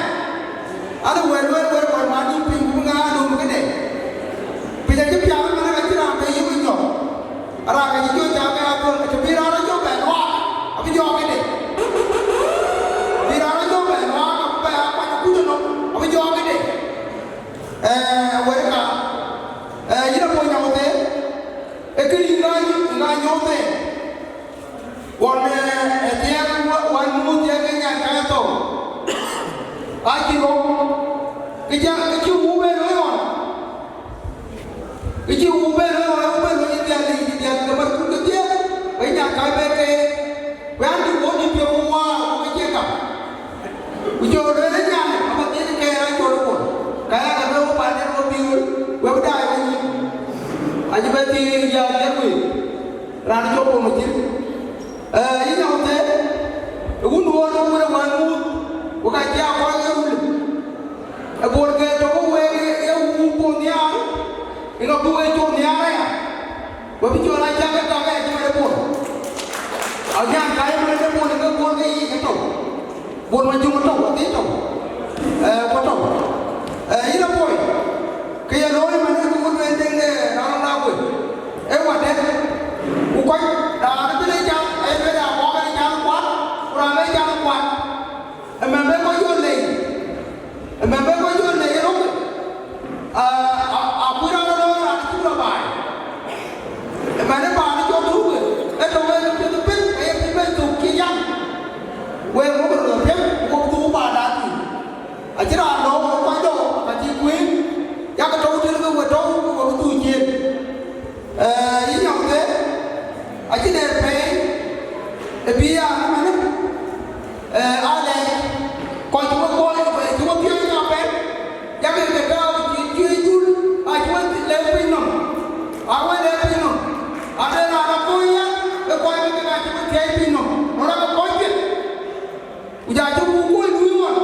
an, wek lueel wek kɔc man yï piny, ku bï ŋa döŋ këde. Piny acï piath ëmɛn, ka cï raan bɛ yï wec nyɔk. Raan ka cï jɔ cak ë aduɔ̈ŋ, acï bï raan rɔt jɔ bɛ luaak, abï jɔ këde. Bï raan rɔt jɔ bɛ luaak, abï bɛ akuany akuc ënɔm, abï jɔ këde. Ee, wërëka, ee, yïn apuɔ̈u nyɔk thëë, ee kënë yïn ŋa, yïn ŋa nyɔk thëë. Ɣɔn, ee, ee thiëëk wä-, wän muth thiëëk ke nyan ka thou. Acï rɔt, kë cä, kë cï wun bɛ looi ɣɔn. Kë cï wun bɛ looi ɣɔn, wun bɛ looi dhial, dhial ke mat kun kedhie, wek nyan ka bɛ ke, wek an, dï wok dï piɔ̈u wäär, wok acie gam. Ku jɔ lueel ë nyan, ama dhiëth ke raan cɔl Bol. Ka ya ka bɛ wok paanden wok bï wël, wek daai wek yïn. Acï bɛ thiëëc ya dhiëth wei. Raan cɔl Bol Macir. Ee, yïn Nyɔŋ Thɛɛr, ë wun duɔ̈ɔ̈r ë wun ë wään muut, ku ka cï a kɔc ë rul. Ë Bol ke tɔ̈ ke week ë, ë wun Bol nhiaar, ë ŋa bï wek cop nhiaar aya? Wek bï cɔl a cak ë tak aya cï wek ë Bol. Anyan ka ye wek ë Bol ë ke Bol ke yiic ë tɔ̈u. Bol Majöŋ tɔ̈u, adhil tɔ̈u, ee, ku tɔ̈u. Ee, yïn apɔi, kë ye looi man ë kë wun lueel deŋ de raan la kuc, ee wadɛ̈t. Ku kɔc, raan bï lec cath, ee bï raan bɔ̈ ke lec cath kuat, ku raan lec cath kuat, ëmɛn bï kɔc jɔ lec, ëmɛn bï kɔc jɔ lec ë röŋ. Aa, aa, aa, kuc raan ënɔɔnë raan cï lɔ baai. Ëmɛn ë paan ë cɔl Turuk, ë tɔ̈u wek piɛth ëbɛ̈n, ke ye piɛth bɛ̈n thök cï yam. Wek wok röt piɛth, wok dhuk paanda thïn. Acïn raan nɔ̈k wok kɔc dɔ̈ɔ̈r, ka cï kueen, yak tɔ̈u tënë ke we tɔ̈u, ke we bï dhuk ciëën. Ee, yïn Nyɔŋ Thɛɛr, acïn ë pɛɛi, ë bï ya ëmɛnë. Ee, alɛɛc, kɔc cï we kɔɔr, cï we piööc ënɔɔnë, yak ke tääu cï cuëëc dul, acï we lɛ̈k piny nɔm, aa we lɛ̈k piny nɔm, ade raan akɔ̈ɔ̈c ya, ke kɔc ke ka cï we thiëëc piny nɔm, nɔn ake kɔc piɛth. Ku ja cï wun kuöc luui ɣɔn,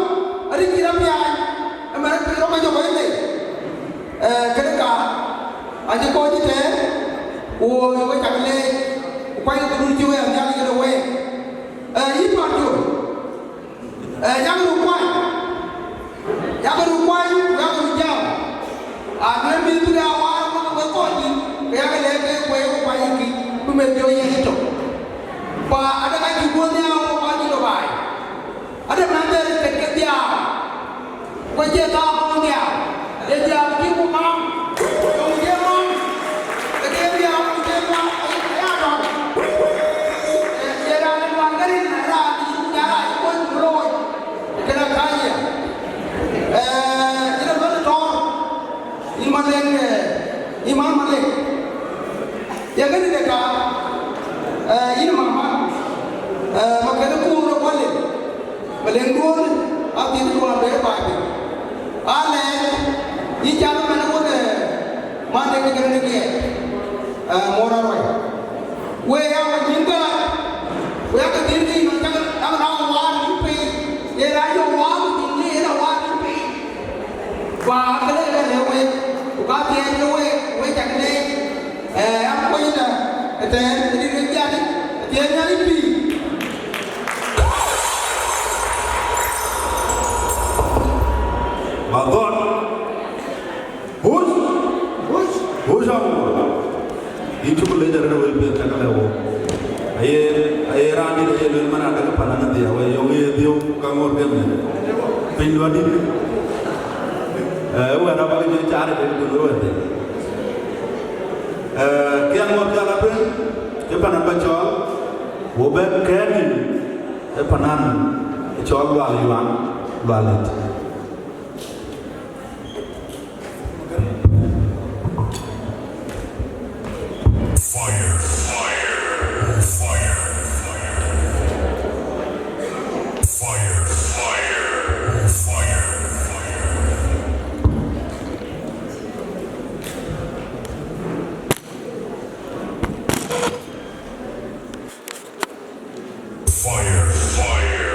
arï cï rɔt piaac, ëmɛn rɔt piny rɔt ke jɔ kɔc lei. Ee, kënë ka, acï kɔc cï tɛɛr, ku wo, wo cak leec, ku kuany ke dun cï we anhial yïn ë week. Ee, yïn Pancol, ee, yak röt kuany, yak röt kuany, ku yak röt jam. Aduëër mïth bï ke a waar, ku ke kɔc dït, ke yak lɛ̈k ke kuɛɛi ku kuany yïn kï, bï meth jɔ yiëk ëtök. Pa ade ka cï guöl nhiaar, ku kɔc dït lɔ baai. Ade mɛnh de ket ke dhiaar, ku acie thaar kɔn dhiaar, ee dhiaar cï ku maam. Imam Malek, ye kënë de ka, eh, yïn mama, eh, ma kënë kuur ë kual, Malek duɔ̈ɔ̈n, a thiëëc duɔ̈ɔ̈n bɛ baai piny. Alɛɛc, yï cam ëmɛn ë wun, eh, man de kënë de kiɛɛr, eh, Mor Aruai. Wek aa we nyïïn gäär, wek aa ke dhil kï nɔn cak, cak raan waar nyïïn pei, ye raan yök waar ku dhil kï, ye raan waar nyïïn pei. Ku aa këde ëbɛ̈n ë wek, ku ka thiëëc ë wek, wek cak leec, ee, akuɔnyda ëtɛ̈ɛ̈n, ë dït wek jäl, ë thiëëc Nhialic pïïr. Ba dhɔt. Hush! Hush! Hush, Aŋuɔ̈r! Yïn cuk leec arëët, wël piɛth cak lɛ̈k wok. Aye, aye raan dït aye lueel man adek pan Aŋuɔ̈r dhiau, aye yɔŋ ye dhiau ka Aŋuɔ̈r ke mɛn. Piny luɔt dït. Eh, wɛ̈t abäk jɔ car ë dek dun wɛ̈t dek. Eh, ke Aŋuɔ̈r jal atueŋ, ke pan an ba cɔɔl, wo bɛ kɛ̈ɛ̈t yïn, ë pan an cɔl Lual Yuan, Lual Lɛt. Fire, fire, fire, fire. Fire, fire, fire, fire. Fire, fire.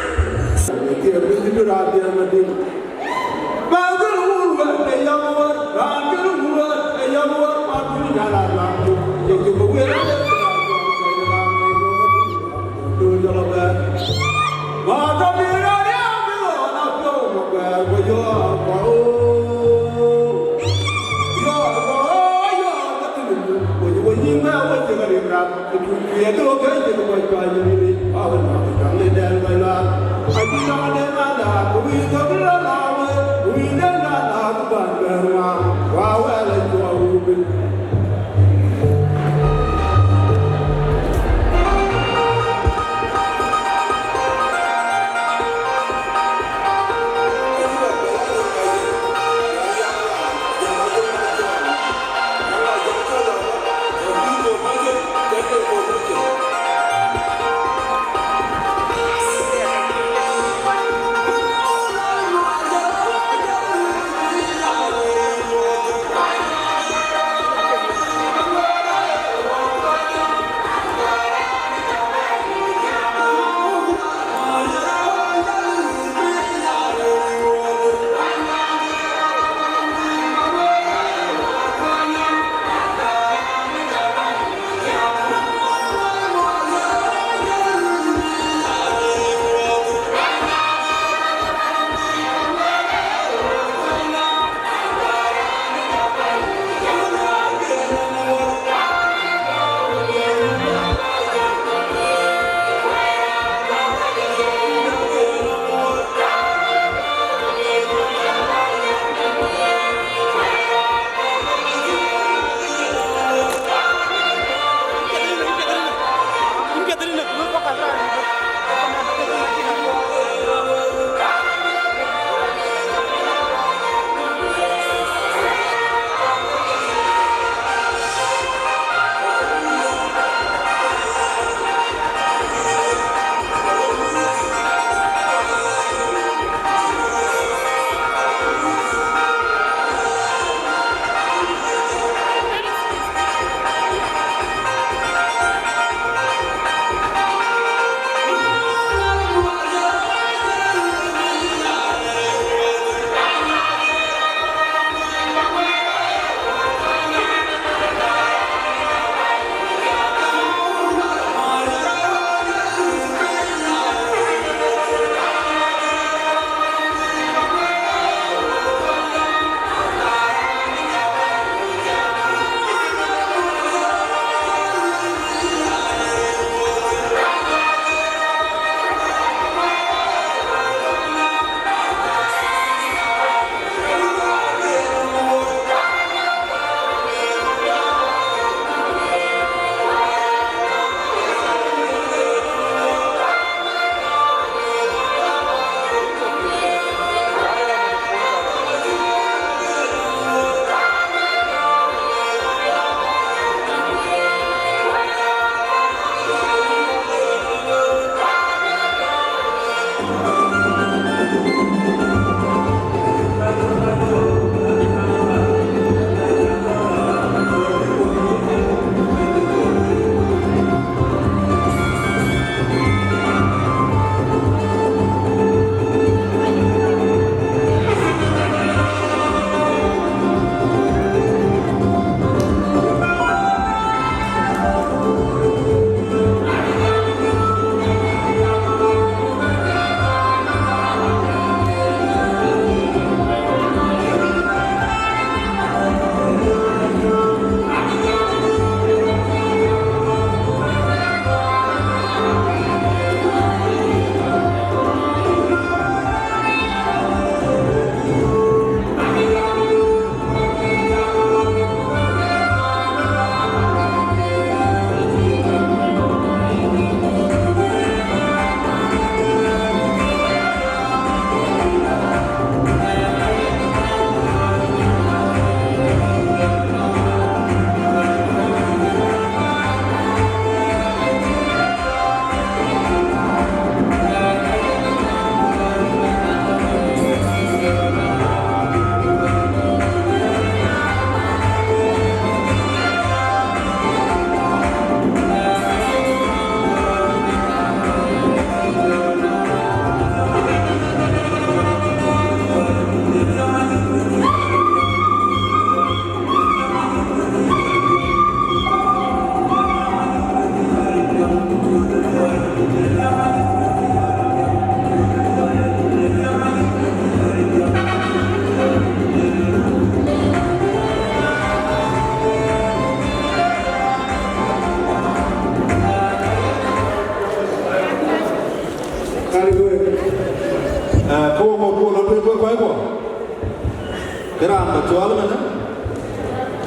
Ke raan ba cɔɔl ëmënë,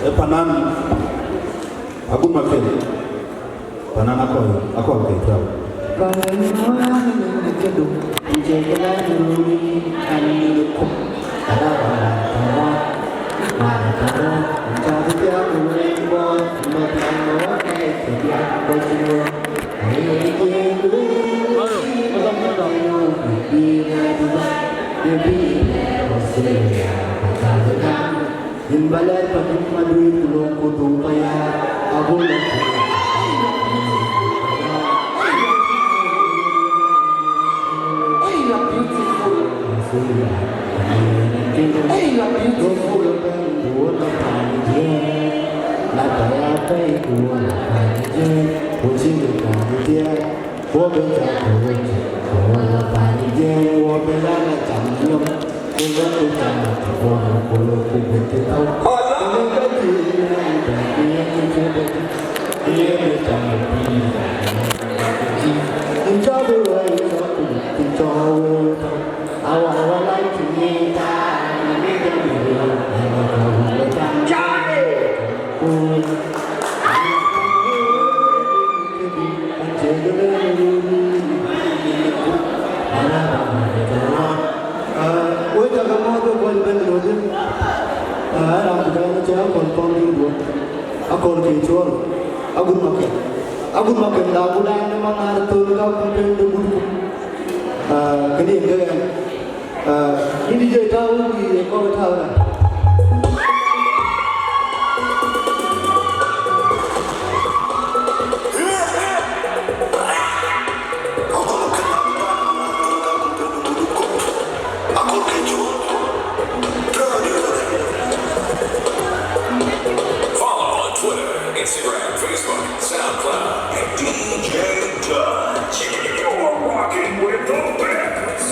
ee Panan Agut Makel. Panan Akɔl, Akɔl ke cɔɔl. Yïn ba lɛɛr pa dït ma duëër ku lok ku dhuk pa yäär, abun a cï. Hey, you're beautiful. Hey, you're beautiful. Wek cä ke mɔ̈ɔ̈th, wek kɔc bɛ̈n ë röt. Aa, raan bï gäm cï Akɔl kɔn bï duɔ̈t. Akɔl ke cuɔl. Agut Makel. Agut Makel, la gut an, ë man ŋaar thöl ka ku pën de gut ku. Aa, kënë yen ke ɣɛn. Aa, yïn D J tääu, yïn ye kɔ̈k tääu ënɔɔnë. Follow on Twitter, Instagram, Facebook, SoundCloud at D J Dutch. You're rocking with the best.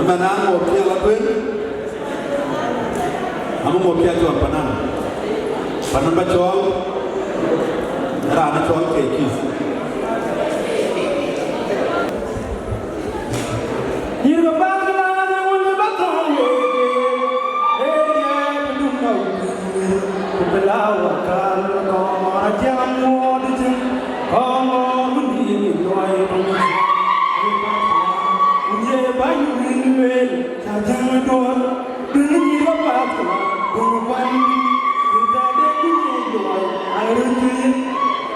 Ëmɛn an, ŋuɔ̈k piɛl atueŋ, ama ŋuɔ̈k piɛl tuɔn panan, panan ba cɔɔl, raan cɔɔl ke kith. Yïn ke bäk ke la de wun ba thɔ̈ŋ wek, ee diɛɛr dum na wun, ku bï la wakal kɔŋ atiam ŋuɔɔt cïn, kɔŋ ŋɔɔr wun dïït luɔi piny. Wun ye bäny wun lueel, ca jäŋ duɔ̈ɔ̈r, bï yïn ke bäk ke la, bï kuan, bï tɛ̈de bï yïn luɔi, ai röt cï yïn.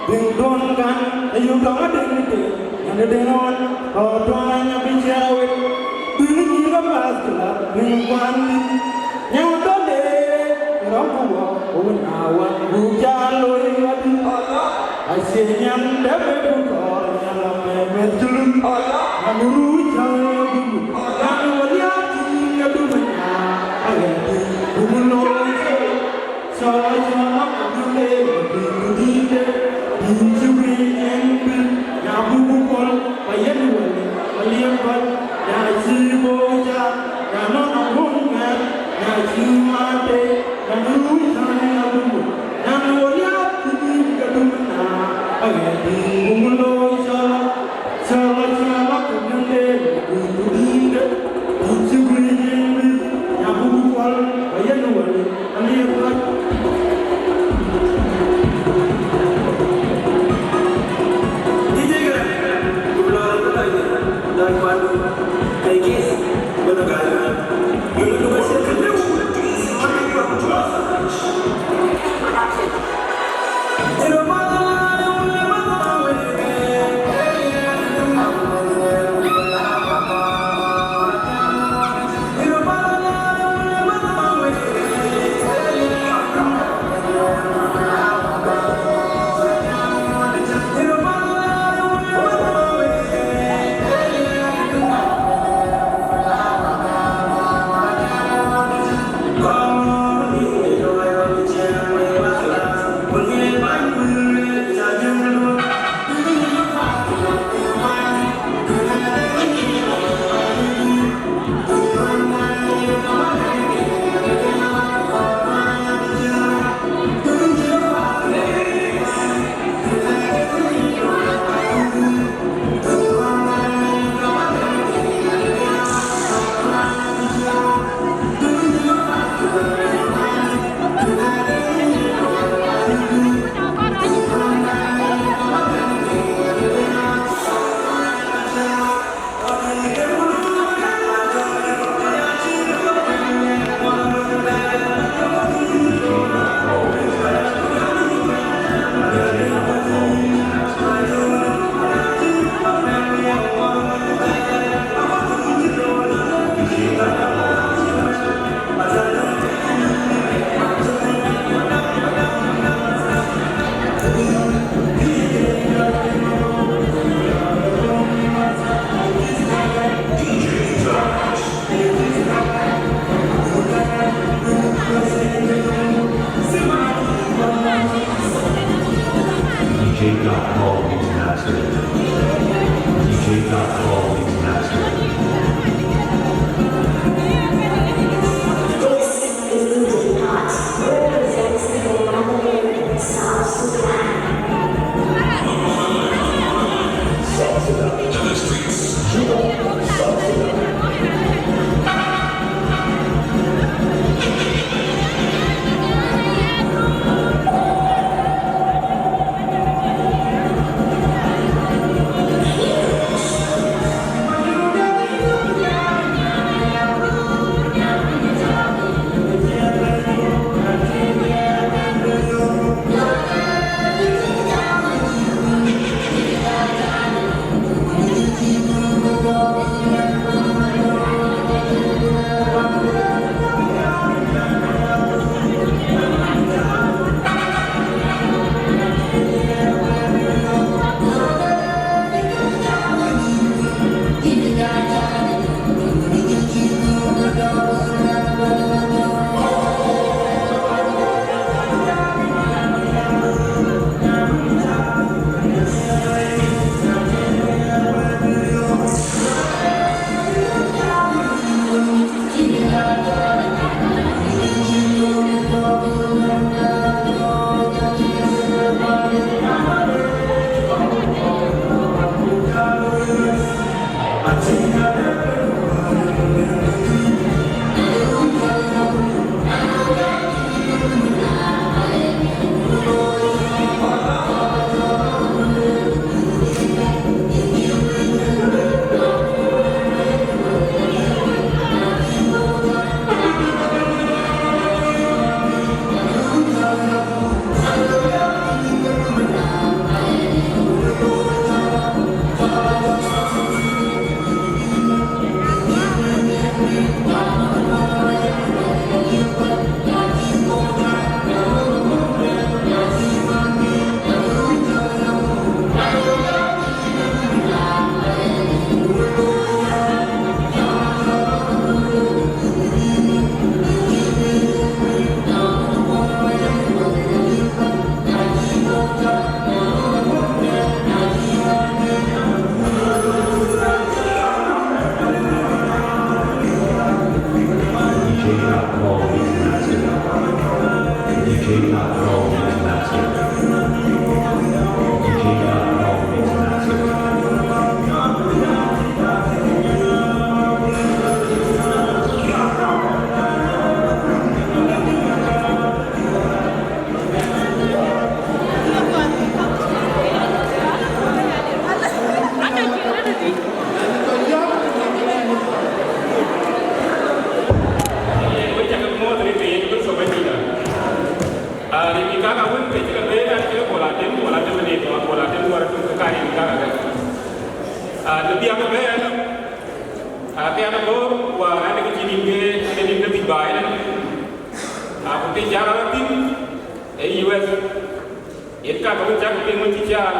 Bï duɔ̈n kan, ayök tɔŋ adeŋ de, yɛn de deŋ ɣɔn, rɔt tuany abï ciɛɛr awet. Bï yïn ke bäk ke la, bï kuan dït. Nyan dhɔn de, rɔm ku wɔ, ku wën a wä, ku jal looi wadï. Acie nyan dɛ̈p ë ku kɔɔr, nyan la mɛmɛth cï luny. Nyan ruuc cä ɣööt dum, nyan wä liaap cï ke dum ë nyan, aɣɛ̈t dï, dum looi cï. Cɔl, cɔl, akutnhom de, akutnhom de, yïn cï wëi en bï, na buk ku pɔl, ba yen wël, ba liep bɔ̈l, na cï book ca, na nɔn aŋuɔ̈k ŋɛ̈ɛ̈r, na cï mat de, na nu cän abuk, na nu liaap cï bï ke dum na, aɣɛ̈t bï buk looi cɔl, cɔl, cɔl, akutnhom de. Aa, në biäk ëbɛ̈n, aa, ke an, abɔ̈ wäär an, ke cïn nïn ke, ke nïn ke dhïc baai ënë. Aa, ku ke cä rɔt thïn ë U S, yen ka ke wën cäk piŋ wën cï caan,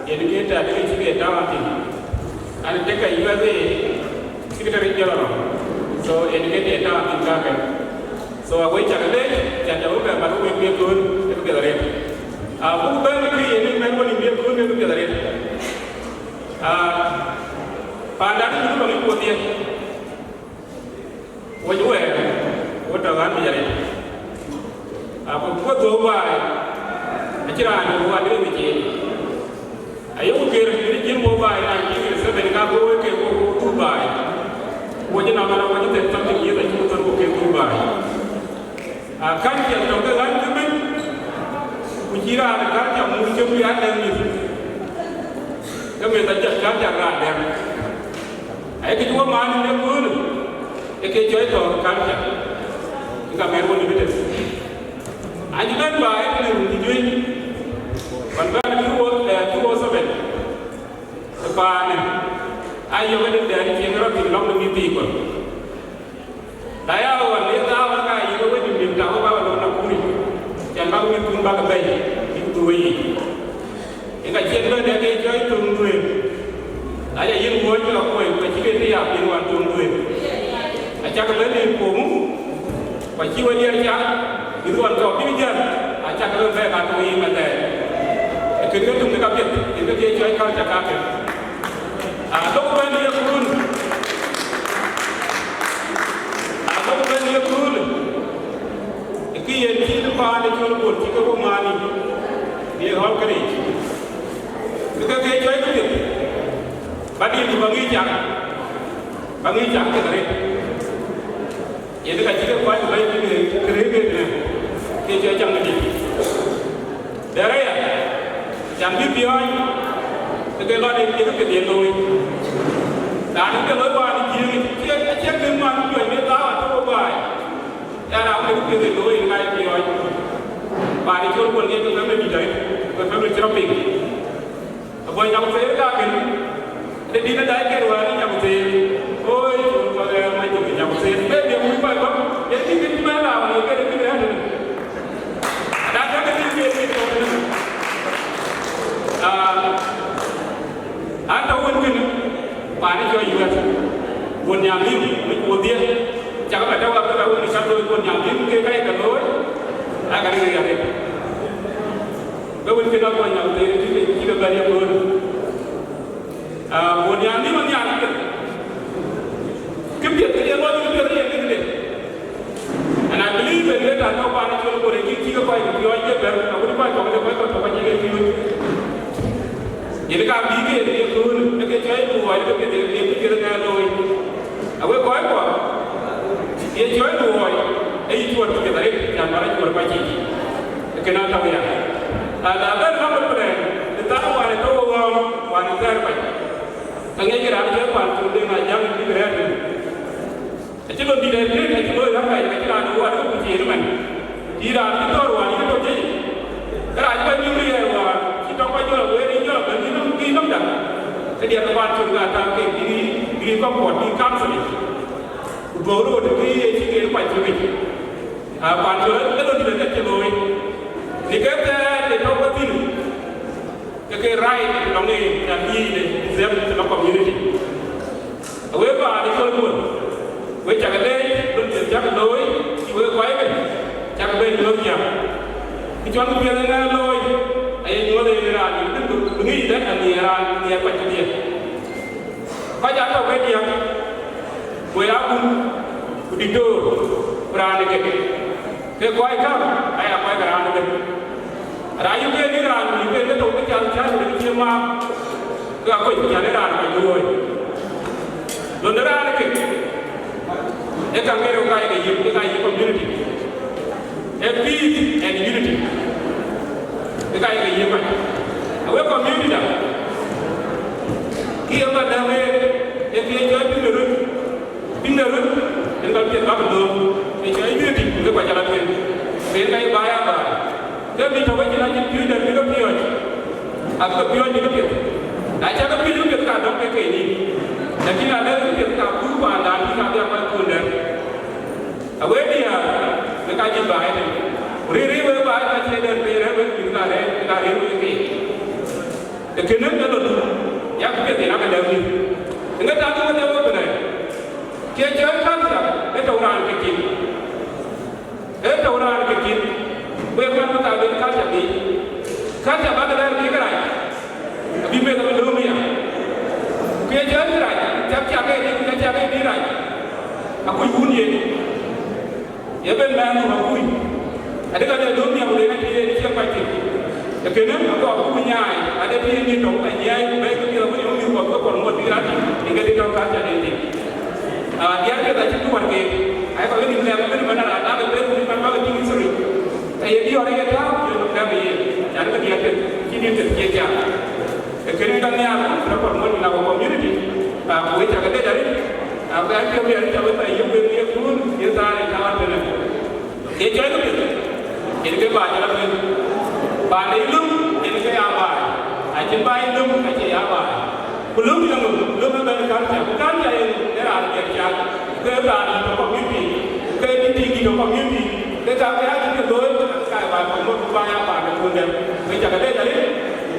yen ke tɛ̈ ke cï ke tääu an thïn. An, tek ke U S A Secretary General. So, yen ke ke tääu an thïn kakë. So, awek cak leec, cän cä wek bɛ mat wek miëth köön, ke piɛth arëët. Aa, buk bɛ̈n kë yen ë mɛn wën miëth köön, ke piɛth arëët. Aa, paanda ke Junub aŋic kuɔth ye. Wec wɛɛr, wo tɔ ɣän piɛth arëët. Aa, ku kuɔth dhou baai, acïn raan dɛ̈ wo adï ŋic yen. Ayeku ker në cïn wo baai nineteen eighty seven, ka wo ke wo, wo dhuk baai. Wo cï nɔm, wo cï thɛn something years acï wo thɔn wo ke dhuk baai. Aa, culture tɔ ke ɣän ke bɛ̈n, ku cï raan culture muk cï bï a lɛ̈k mïth. Ke mïth ajɔt culture raan dɛ̈t. Ayek cï wo maan në köölë, ee ke cɔi tɔ culture. Ke ka mɛn wo limited. Acï bɛ̈n baai ë tënë run cï juëc, ɣɔn bɛ̈n two oh, eh, two oh seven, ë paanë, ayök ëdï dɛ̈t cieŋ rɔt thïn lɔ̈ŋ de mïth thii kɔ̈k. Na ya ɣɔn, le thaa ɣɔn ka yïk we Junub tak, wo bäk lɔ Nakuru, cän bäk mïthkun bäk bɛ̈i, bïk dhuk weyiic. Yen ka cïn bɛ̈n dɛ̈ ke cɔi töŋ dhuëëŋ. Na ya yïn wuɔ̈ɔ̈c ke akuɔi, ku acï ke tï ya piŋ wan töŋ dhuëëŋ. Acäk bɛ̈n ë kuɔmu, ku acï we diɛɛr cak, mïth ɣɔn tɔ bïk jäl, acäk bɛ̈n bɛ̈ɛ̈k atök yiic mathɛɛr. Ee kën ke töŋ ke ka piɛth, yen ke ke cɔi culture kakë. Adhok bɛ̈n ye köölë. Adhok bɛ̈n ye köölë. Ë kë yen cït paan ë cɔl Bol cï ke wo maan yic, ye ɣɔ̈l këric. Ke ke ke cɔi këpiɛth. Ba dït ku ba ŋic cak. Ba ŋic cak piɛth arëët. Yen ka cï ke kuany bɛ̈i ke, ke rëër ke tënë, ke cɔi cam kedï. Dɛ̈t aya, cam bï piɔ̈ɔ̈ny, ke ke lɔ de, ke ke piɛth yen looi. Raan ke looi wään ë Jiëëŋ, cie, cie kën man piɔ̈ɔ̈ny bï thaau atök baai. Ë raan ke piɛth yen looi yen ka ye piɔ̈ɔ̈ny. Paan ë cɔl Bol ŋic ke family dït arëët, ke family cï rɔt piŋ. Ago Nyakuthel kakën, de dït ë dai kɛn wäär ë Nyakuthel. Oi, col kɔc ɣɛɛr mac cök ë Nyakuthel. Bɛ diɛk wïc kɔc kɔ̈k, yen kï kï bɛ la wën, yen kën kï rɛ̈ɛ̈r tënë. Ada tëk kï kï kï tɔ̈ tënë. Aa, an tɔ̈ wën kënë, paan ë cɔl U S. Wun Nhialic, wïc wodhie, cak bɛ tɔ̈u abï bɛ wën ë cak looi wun Nhialic, ke ka ye ke looi, aa ka rëër arëët. Ke wën cïn akuɔny nɔm thëëi cï ke, cï ke bɛ̈n ye köölë. Aa, go nhial nïm anhial këpiɛth. Këpiɛth, këde lɔ këpiɛth yen këde. And I believe that later, no, paan ë cɔl Bol ë cï, cï ke kɔc ke piɔ̈ɔ̈c ke bɛ̈n, awën kɔc kɔ̈k de kɔc kɔ̈k tɔ̈ kɔc cï ke piööc. Yen ka bï ke ye köölë, ke ke cɔi luɔi, ke ke, ke ke ŋɛɛr looi. Awek kɔc kuɔ, ye cɔi luɔi, ee yï cuɔt piɛth arëët, nyan bä rɔt cuɔt kɔc yiic. Kënë atɔ̈u ya. Na, na bɛ̈n ka bɛ̈n bɛ̈n, ë thaar wään ë tɔ̈u ɣɔ̈ɔ̈m, wään ë thɛɛr kɔc. Ka ŋiɛckï raan cɔl Pancol Deŋ Ajäŋ bïk rɛ̈ɛ̈r tënë. Acï lon dït arëët, acï looi rɛ̈ɛ̈r kɔc, acï raan ë wään ë ku cï en ëmën. Cï raan cï thɔ̈r wään yï tɔ̈ jiëc. Kërac bä nyuur ë ɣɛɛr wään, cï tɔŋ bä jɔl, wëër ë jɔl, bä nyïn nɔm, nyïn nɔm däŋ. Këdiɛ̈ ke Pancol ka tääu kek bï, bï kɔc kuɔt, bï council yic. Ku duɔ̈k röt kë ye cï ken kuany cök yic. Aa, Pancol ë lon dït arëët cï looi. Në ke thɛɛr ë tɔ̈u ke thïn, ke ke right lɔŋ ë nyan yiic de deserve të lɔ community. Awek paan ë cɔl Bol, wek cak leec, lon dït cak looi, cï wek kuany ke, cak bɛ̈n nyuɔ̈th nhial. Kë cɔl kë piɛth ë ŋɛɛr looi, aye nyuɔ̈th ë yen raan, bï, bï ŋic dɛ̈t anhiɛɛr raan, nhiɛɛr kuany kedhie. Kɔc aa tɔ̈ ke diäk, ku ya kun, ku diktor, ku raan ë kek. Ke kɔc käŋ aya kɔc ke raan ëbɛ̈n. Raan yï ke bï raan yï ke ke tɔ̈u ke cath cath de ke cie maak, ke akuec cän ë raan kɔc luɔ̈ɔ̈i. Lon de raan ë kek, ee käŋ ke rou ka ye ke yïk, ke ka yïk community. Ee peace and unity. Ke ka ye ke yïk kɔc. Awek community da, kë ye bä däŋ ee, ee kë ye cɔl piŋ de röt. Piŋ de röt, en ka piɛth bäk lööm, ë cɔl unity, ke kɔc ala tueŋ. Ke en ka ye baai aa baai. Ke bï tɔ̈ wecin acïn piööc dɛ̈t bï ke piɔ̈ɔ̈c, abï ke piɔ̈ɔ̈c bï ke piɛth. Na cä ke piöc piɛth ka dɔ̈k ke ke nïïm, lakin na lɛ̈k piɛth ka kuur paanda bï ka bï a kɔc kuur dɛ̈t. Awëëdiɛ̈, wek aa cï baai tënë. Ku rëër rëër wek baai ka cie dɛ̈t, rëër wek mïth ka rëër, ka rëër wek keek. Ee kënë ë lɔ dun, yak piɛth yen ake lɛ̈k mïth. Eeŋë tak wek lɛ̈k wek bï rɛ̈ɛ̈r? Cie cɔɔl culture ë tɔ̈u raan ke cin. Ee tɔ̈u raan ke cin, wek man bï ka ben culture biic. Culture bä ke lɛ̈ɛ̈r bï ke rac, abï meth abï lööm ya. Ku ye cɔɔl bï rac, cak cak ëdï, ku cak cak ëdï rac, akuc wun yen. Ye ben mɛɛn nhom akuc. Adï ka de lööm ya ku de na tïï ëdï ciɛk kuac thïn. Ee kënë akɔɔr buk nyaai, ade tïï ëdï tɔ̈u ka nyiɛɛi, ku bɛ̈ɛ̈i ke piɛth abï yöŋ mïth kɔ̈k ke kɔn ŋuɔt bï rac, yen ke dï tɔ̈u culture den thïn. Ah, diäär piɛth acï tuɔɔr keek, ayï kɔc ke nïm lɛ̈k ëbën ëbën, raan dak ë bɛ̈n ku bï man bäk tïŋ history. Ke ye diɔ̈ɔ̈r ye tääu, ye lɛ̈k ye, yan ke diäär piɛth cï nïm piɛth cie cak. Ee kënë ka nhiaar ku rɔt kɔn ŋuɔ̈t in our community, ah, ku wek cak ke dec arëët, ah, ku an piɔ̈u arëët ca wek thɛɛr yök wek ye kuur, ye thaar ye tääu tënë. Ye cɔɔl ke piɛth, yen ke baai cï la piɛth. Paan de löm, yen ke ya baai. Acïn baai löm, acie ya baai. Ku löm yen ŋö? Löm ëbɛ̈n culture. Ku culture yen ë raan piɛth cak. Ku ke raan dït tɔ̈ community. Ku ke dït dït tɔ̈ community. Ke ka ke acï ke looi, ke ka baai kɔc ŋot ku baai ya paan de kun dɛ̈t. Wek cak ke dec arëët.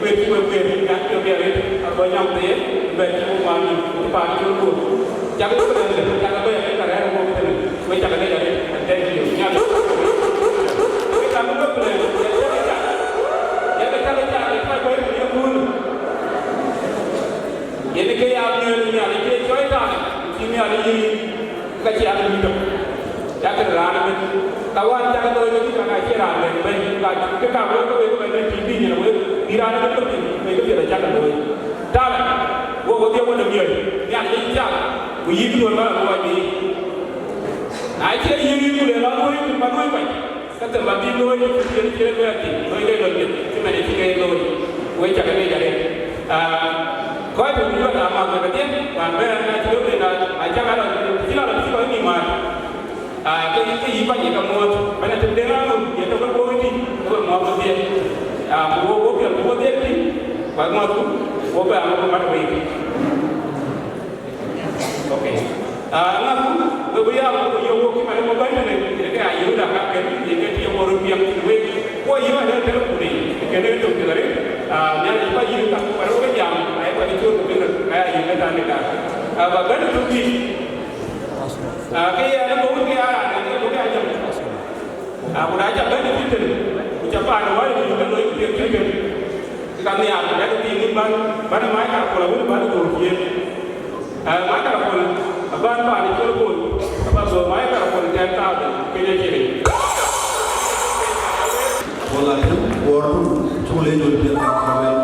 Wek cï wek guiir, yak piɔ̈u arëët, abɔ̈ nyam thëëi, bɛ̈n cï wok man nïm, cï paan cï wok guöp. Cak bï bɛ̈n, cak bɛ̈n, cak rɛ̈ɛ̈r wok tënë, wek cak lec arëët, and thank you. Nyak. Wek cak bï bɛ̈n, yak cak cak, yak cak cak, yak cak bɛ̈n, yak bɛ̈n. Yen ke ya miɛɛl Nhialic, ke cɔɔl thaar, cï Nhialic yic. Ka cï aa luui tök, yak raan ëbën. Ka wään cak looi ke cï ka cie raan bɛ̈n bɛ̈ny, ka ke ka wek ke wek bɛ̈n bɛ̈n tïŋ bï nyin wek, bï raan ëbën tök, wek ke piɛth acak looi. Talent, wo wo dhiëëu wën ë miɔ̈c, Nhialic ë cak, ku yïk duöör bä rɔt luɔi bï. Na cie yïk yïk ku le rɔt luöi, ku bä luöi kuany. Ka them abï looi, cïn cïn luɛɛl thïn, looi ke lon piɛth, cï man ë cï ke looi, wek cak lec arëët. Ah, kɔc tök bï bä thaar math wek kedhie, wään bɛ̈ɛ̈r na cï lok den, acak a lɔ, cï lɔ lɔ cï kɔc nïïm maat. Ah, ke, ke yï kɔc ye ke muɔɔth, bɛ̈n a tem den raan rum, ye tök ke bɔ̈ wëtï, ke we muɔɔth wedhie. Ah, ku wo, wo piɛl, ku wo dhiëk tïŋ, ku aŋuɔthku, wo bɛ aŋuɔth ku mat wek. Okay. Ah, ŋa ku, we bï ya ku yök wok cï man ë wok bɛ̈n tënë, yen ke ayï röt aka kën, yen ke tï ye wok röt piɛŋ thïn wek. Ku ayï röt ade telephone yic, kën ë tök piɛth arëët. Ah, Nhialic ba yï ka ku ba röt ke jam, ayï ba röt cööt ku piŋ röt, ka ya yï ke than de ka. Ah, ba bɛ̈n ë tök yic. Ah, ke yɛn ë bɔ̈ wun ke ya raan, ë bɔ̈ ke ya jam. Ah, ku na ca bɛ̈n ë tïtën, ku ca paan ë wääc ku ke loi ku piɛth tïtën, ke ka nhiaar ku dak piŋ bän, bän ë microphone awën bän ë dhöör ciëën. Ah, microphone abän paan ë cɔl Bol, abä dhöör microphone ten thousand Kenya shilling. Wala tim, wor tu, cuk le jol piɛth kan ka wel.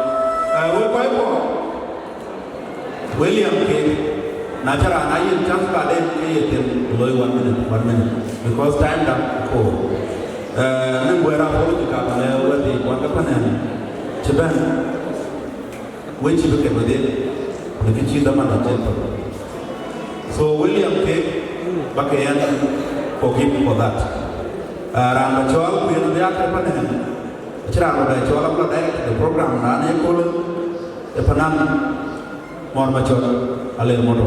Ah, wek kɔc kɔ̈k. William Kek, na ca raan a yen chance baden ke ye them looi one minute, one minute, because time da ko. Eh, ni guɛɛr apology ka ba lɛ wɛ̈t yi kuan ke panen cï bɛ̈n, we cï bï kek wedhie, ni kë cï dhaman acï thok. So William Kek, ba ke yɛn forgive for that. Eh, raan ba cɔɔl ku yen adhiak ke panen, acï raan ba bɛ cɔɔl abla direct the program raan e kol e panan. Mɔ̈r Macɔt, Alel Moto.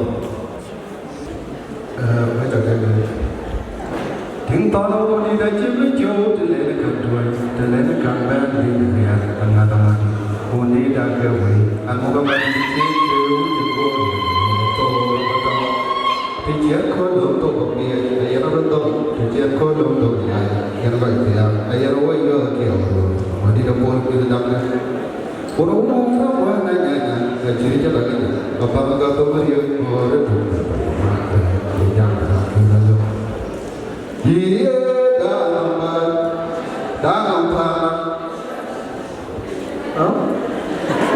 Eh, wek ca ke gël. Tïŋ thɔn wun dït acï bï cööt, të len kën tuɔ̈c, të len kën bɛ̈n bï riɛl, aŋäth aŋäth. Wun dït ake wei, an muk amat dït cï ke wun dït guɔ, thor bä tɔ̈. Të ciɛt kööl lom thok bä miɛc, ayen röt dhɔ̈m, të ciɛt kööl lom thok miɛc, yen kɔc thiaak, ayen woi yɔ̈ɔ̈k kiɛɛu röör, wun dït apuɔl kuïn däŋ. Ku rou muk rɔt wään ë nyanya, ë cï cä lɔ nya, ka päm ka thok riëëu ŋoot ë tum, ku jam raan kï la lok. Yï ye daa nɔm päl, daa nɔm päl.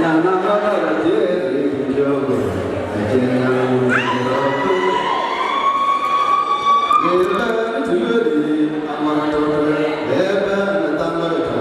Nya na ba ba la jee ri ku jɔ go, ë jee nya wu rɔ ku. Ye ba ni tu yori, amara to, ye ba ni tam ba to.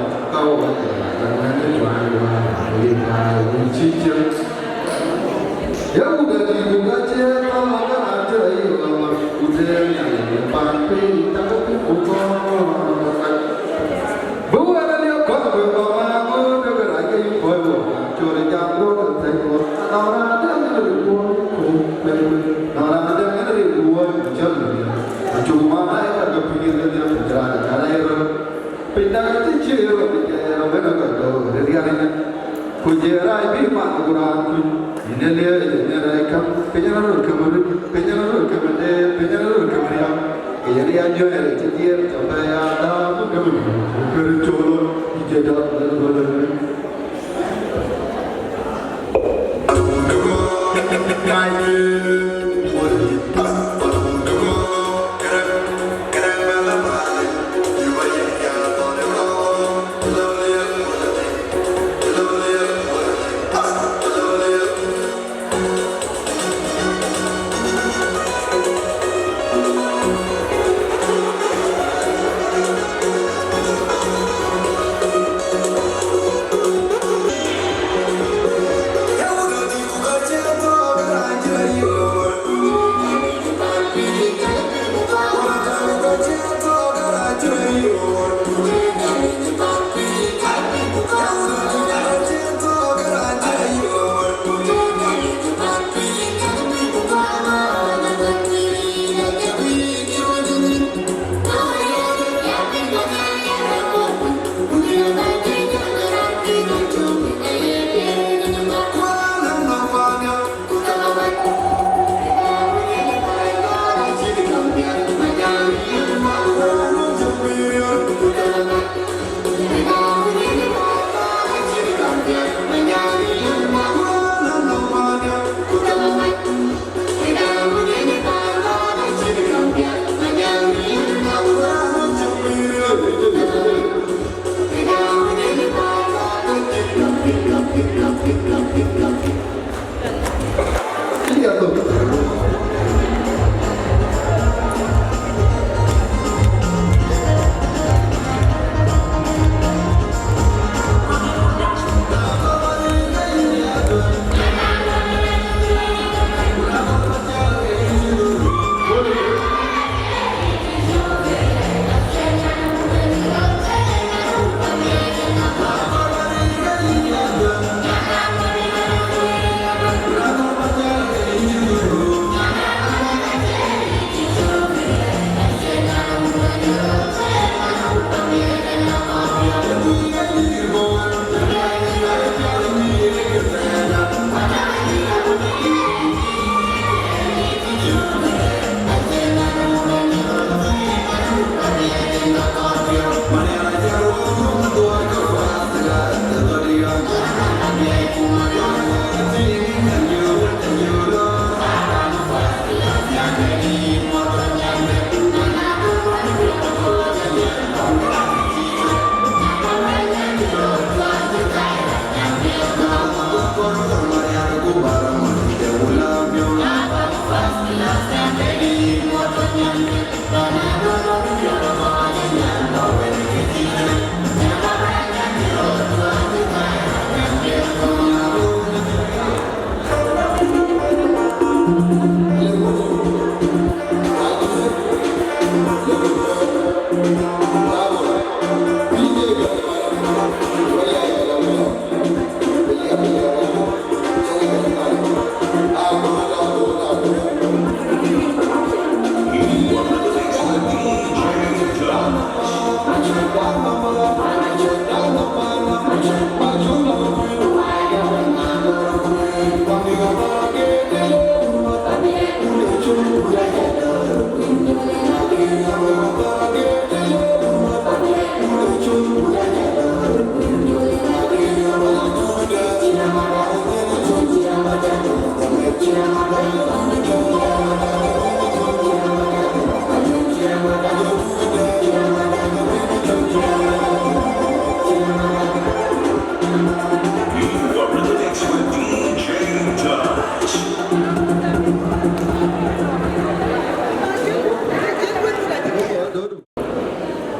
Ku jël rac bï man ku raan kuc, yïn ë liɛɛc ë ŋɛ̈n rac käŋ, piny ë rɔt käŋ rït, piny ë rɔt käŋ dɛɛr, piny ë rɔt käŋ riääk. Ke yɛn ya nyuɛɛr ë cï diɛɛr, cä bɛ ya dhaar ku käŋ rït, ku kërë col, yï jɛ dɔl, lël bɔ̈ lël rït.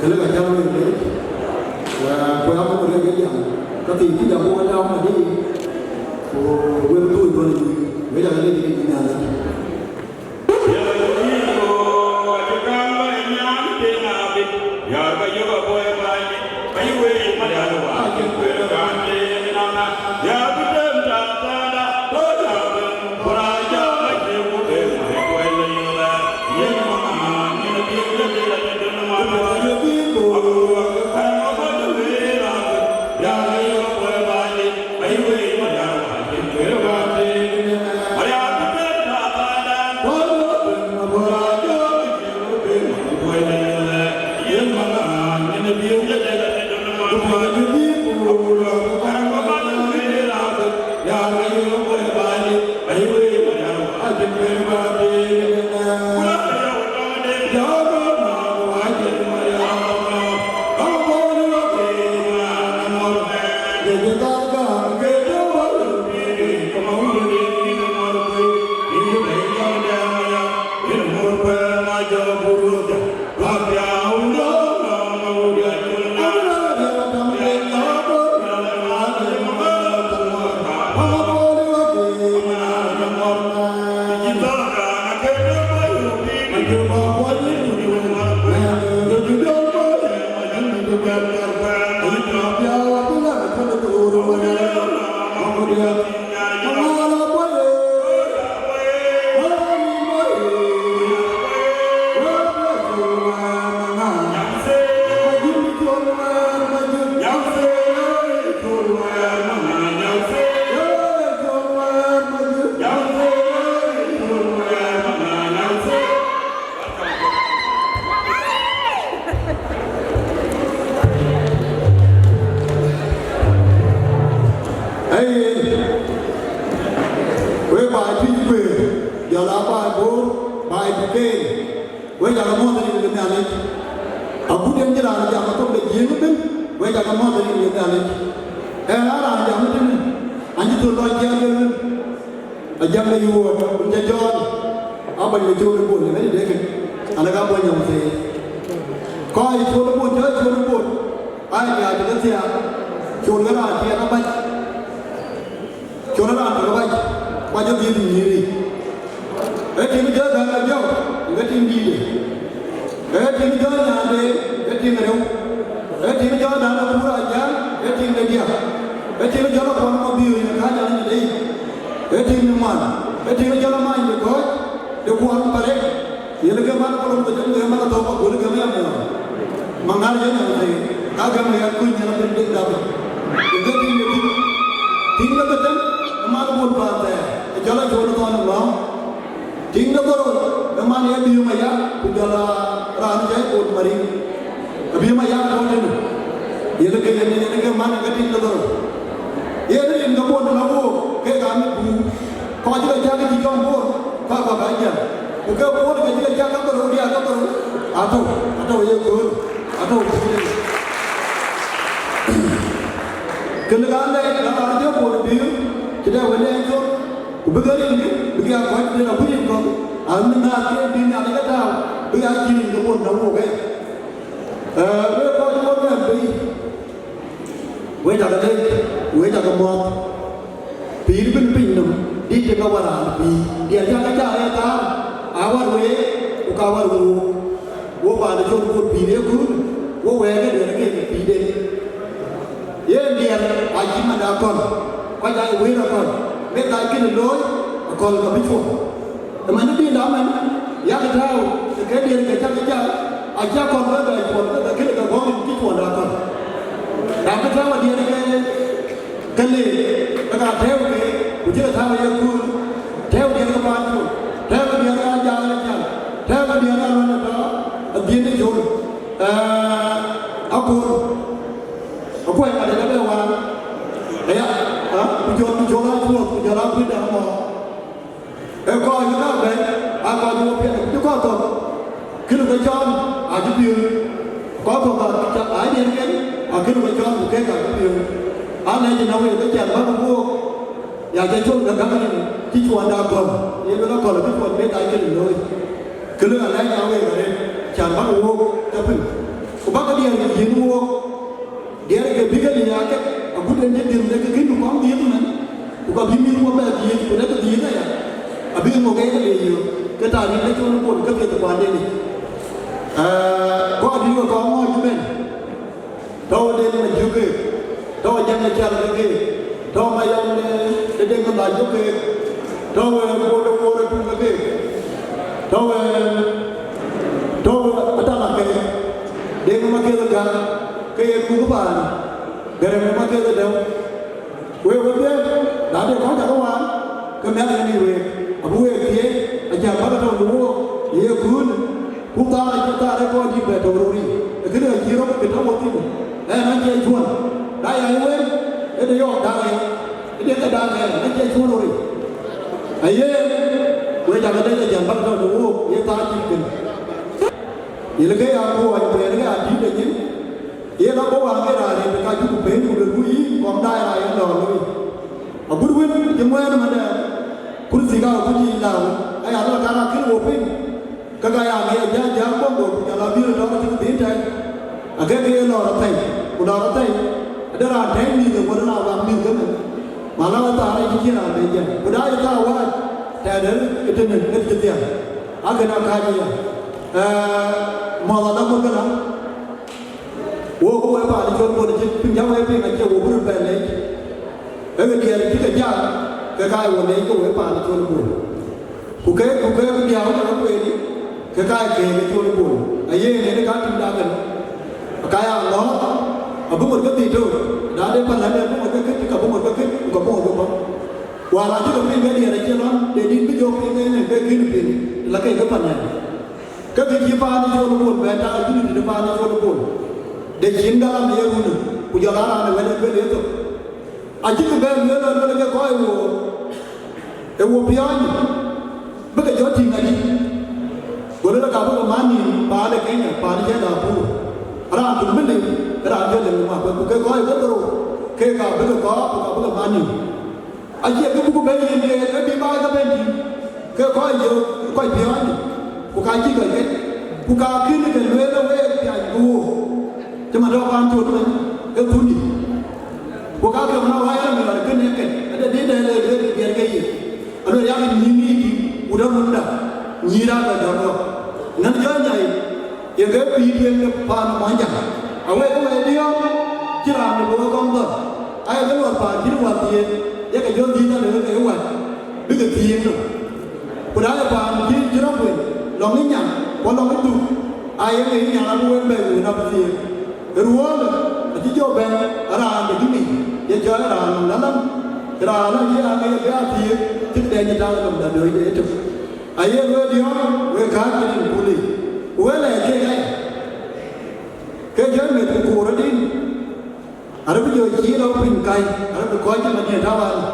Kënë ka jam wek leec, ku ya muk rek ke jam, ka thii kuc abuk dam adï, ku wek dhuöc dhuöc adï, wek ca leec ke bï Nhialic. Ee, wek cä ke muɔ̈th rin ke Nhialic. Agut en cï raan jam ë thoŋ de Jiëëŋ ëbën, wek cä ke muɔ̈th rin ke Nhialic. Ee, a raan jam ëtënë, an cï thöl lɔc ciɛɛr lueel wën. Ajam de yuɔɔt, kun cä jɔɔl, a bɔny de cool ë bol, ëmënë dek, an, ka bɔny nyɔŋ thëëi. Kɔc ë cool ë bol, cä cool ë bol, aa, ë diaar cï ke thiaak, cool ke raan tiɛɛl abac. Col raan tök bac, ku acï dhiëëth nyïïric. Ee tim jɔ bɛ̈n ë jɔk, ke tim dïïtë. Ee tim jɔ nyande, ke tim reu. Ee tim jɔ dan ë kuur ajäl, ke tim de diäk. Ee tim jɔ la kuɔn ë mabiöör ë kääc anic de yic. Ee tim de ŋuan, ee tim jɔ la many de kɔ̈ɔ̈c, de kuɔn parek. Yen ke man Kolom ke jam ke man thok, ku ke ya mɔ. Maŋar ye na te, ka ke me ya ku nyana bin de dab. Ke tin de tin. Tin de tem, man bun pa te. Jala jol ko na lo. Tin de boro, man ya bi ma ya, ku jala ran je ko mari. Bi ma ya ko den. Yen ke yen ke man ke tin de boro. Yen ke bun na wo, ke ka mi ku. Kɔc cï ke cak cï jɔŋ Bor, ka kɔ̈k aa jiɛl. Ku ke Bor ke cï ke cak ka bɛ̈r röt, ya ka bɛ̈r röt. Atɔ̈u, atɔ̈u ye kööl, atɔ̈u pïïr. Kënë ka lɛc, ka raan jɔ Bor pïïr, cï dɛ wël en col. Ku bï ke rin kë, bï ke ya kɔc den abï rin kɔ̈k. An, na ke bï Nhialic ke tääu, bï ya cï rin ke Bor na wok ë. Ee, wek kɔc wok nɛn bei. Wek cä ke lec, wek cä ke muɔ̈th. Pïïr bï piny nɔm, dït ke ke wär raan pïïr. Diɛt cä ke cä ë thaar, aa wär week, ku ka wär wook. Wo paan ë col kuöt pïïr ye kuur, wo wɛɛk ë duɛ̈n ke pïïrden. Yen diɛt aa cï mɛn akɔ̈l, kɔc aa ye wëër akɔ̈l, meth aa cïn ë looi, akɔ̈l ka bï cuɔp. Ëmɛn bï dam ɛn, yak tääu, ke diɛt ke cä ke jal, acä kɔn bɛ bɛ cuɔl, ke ke kën ke gɔ̈ɔ̈r cï cuɔl da kɔn. Rak ke tääu adiɛt ke, ke le, ke ka tɛ̈ɛ̈u ke, ku cï ke tääu ye kuur, tɛ̈ɛ̈u diɛt ke paan cuɔl, tɛ̈ɛ̈u diɛt ke ajal ë jal, tɛ̈ɛ̈u diɛt ke alɔn ë tɔ, adhiën ë col, ee, akur, akuɛc ŋadï ke bɛ waan, aya, a, ku jɔl, ku jɔl aa cuɔth, ku jɔl aa kuïn dɛ̈ amɔ. Ee kɔc cï ka bɛ̈n, aa kɔc cï wo piɛth, cï kɔc kɔ̈k, kën ke cɔɔl, acï piööc. Kɔc kɔ̈k aa cä, aa yen ken, akën ke cɔɔl, ku kek acï piööc. Aa lɛc ënɔɔnë wek, ke cɛn bäk wook, ya cä col ke gäk rin, cï cuɔnda gɔl, ye luel akɔ̈l, cï cuɔn bɛ̈t aa cïn looi. Kë luel alɛc aa wek arëët, cän bäk wook ke piŋ. Ku bäk diɛɛr yiën wook. Diɛɛr ke bï ke liaak kek agut en cï dhiëth, lek ke kën kɔn dhiëth ëmɛn, ku ka bï mïth wɔ bɛ dhiëëth, ku lek ke dhiëëth aya, abï ŋö ke ye ke le yök, ke tarik de col bol ke piɛth kuanden yic. Ee, kɔc dït ke kɔn ŋɔ̈ɔ̈c ëbɛ̈n, tɔ̈u Deŋ Majuk keek, tɔ̈u Jaŋ Acal ke keek, tɔ̈u Mayɔm de, de Deŋ Majuk keek, tɔ̈u, ee, Bol de Wor Atum ke keek, tɔ̈u, ee, tɔ̈u Atala keek, Deŋ Maketh Gäk, ke ye kuk paan, Gɛrɛŋ ë Maketh Dɛ̈u. Wek wedhie, na de kɔc cakë waan, ke miäk ë nin week, abï week thiëëc, acan bäk tɔ̈u në wook, ye kuun, ku thaar acï thaar ë kɔc dït bɛ tɔ̈u röör yic, ë kënë acï rɔt ke tɔ̈u wok thïn, ɛn acie cuɔn, na ya ye wek, ë de yɔɔk daŋ aya, ë de ke daŋ aya, acie cuɔn röör yic. Aye, wek cakë dec acan bäk tɔ̈u në wook, ye thaar cït kën. Yen ke ya kuɔɔny, ku yen ke ya dït de nyin, Yen abɔ̈ wäär ke raan rin ka cuk pën, ku luelku yïn, kɔm daai raan yen lɔ looi. Agut wën cï muɛɛn ëmënë, kurthi ka ku cï lääu, aya lɔ ka raan kën wo piny. Ka ka ya ŋiɛc jäl jäl Boŋgo, ku jɔl abï tɔ̈ cï dhil tɛ̈n. Akek ke ye lɔɔr athɛi, ku lɔɔr athɛi, ade raan tɛ̈i mïth ë ŋuɔ̈t ëna wak mïth ke mën. Ma lɔ thaar ë cï cïn raan bɛ jɛn. Ku daai thaar wääc, tɛ̈dë ëtënë, ëtë cï dhial. Akën akääc aya. Ee, mɔ̈th ala ŋuɔ̈t këna. Wo ku wek paan col Bol, cï piŋ cä wek piŋ acie wo bï röt bɛ leec. Ee ke diɛɛr cï ke jam, ke ka ye wo leec ke wek paan col Bol. Ku ke, ku ke diäu ke kueeni, ke ka ye keek ke col Bol. Aye yen ë ka tïŋ dak kën. Ka ya ŋɔ̈ɔ̈th, abï ŋot ke dhil tök. Na de pan lɛ̈k abï ŋot ke kët, ka bï ŋot ke kët, ku ka bï ŋot ke bɔ̈. Wäär acï ke piŋ ke diɛɛr acie lɔn, de dït bï jɔ piŋ ke yen ke kën piŋ, la ke ke pan lɛ̈k. Ke kë cï paan col Bol bɛ tak, acïn dït paan col Bol. De cin galam ye run, ku jɔl a raan ë wɛ̈t ë lueel ë thok. Acï kë bɛ lueel, lueel ke kɔc ë wo, ë wo piɔ̈ɔ̈ny, bï ke jɔ tïŋ adï. Go lueel ka bï ke man nïïm paan ë Kenya, paan ë cï Darfur. Raan tök bï lim, ke raan cï lim ë makueth, ku ke kɔc ke dhorou, ke ka bï ke kɔɔr, ku ka bï ke man nïïm. Acie kë buk bɛ̈n yen ke, ke bï baai ke bɛ̈n tïŋ, ke kɔc jɔ, kɔc piɔ̈ɔ̈ny, ku ka cï kɔc ket, ku ka kën ke lueel ë week piany ke wook, cï man tɔ̈ paan col mɛn, ke thundi. Ku ka ke man awäc rɔt miɔɔr kënë ket, ade dït dɛ le lueel diɛt ke ye. Aluel yak nyïïn ŋic tïŋ, ku dɔ̈ runda, nyïïr aa bɛ dɔ̈r rɔt. Nɛn jɔ nyai, ye ke pïïr tueŋ de paan ë Muɔnyjäŋ. Awek ke wɛɛr diɔ̈ɔ̈k, cï raan de bï wek kɔŋ dhɔ̈r. Aye ke luɔth paan cïn wäth thiëëk, ye ke jɔ dhïïth alëu ke wɛ̈t, bï ke thiëëk nɔm. Ku na ye paan cï, cï rɔt kueny, lɔŋ ë nyan, ku lɔŋ ë dhuk, aye ke ë nyan abï wek bɛ̈ɛ̈i wëën abï thiëëk. Ruɔ̈ɔ̈në acï jɔ bɛ̈n raan de bï ŋic, ye cɔl raan nɔm la lam, raan acï aa ŋic abï aa thiëëk, cï dɛny ë taŋ nɔm la dööc de ëtök. Aye lueel diɔ̈ɔ̈k, wek kääc ke rin pulic, ku wek lɛɛc keek aya, ke jɔ meth ku koor adït, arëbï jɔ cïï rɔt piny kai, arëbï kɔc cï man yen tääu ɣaanë.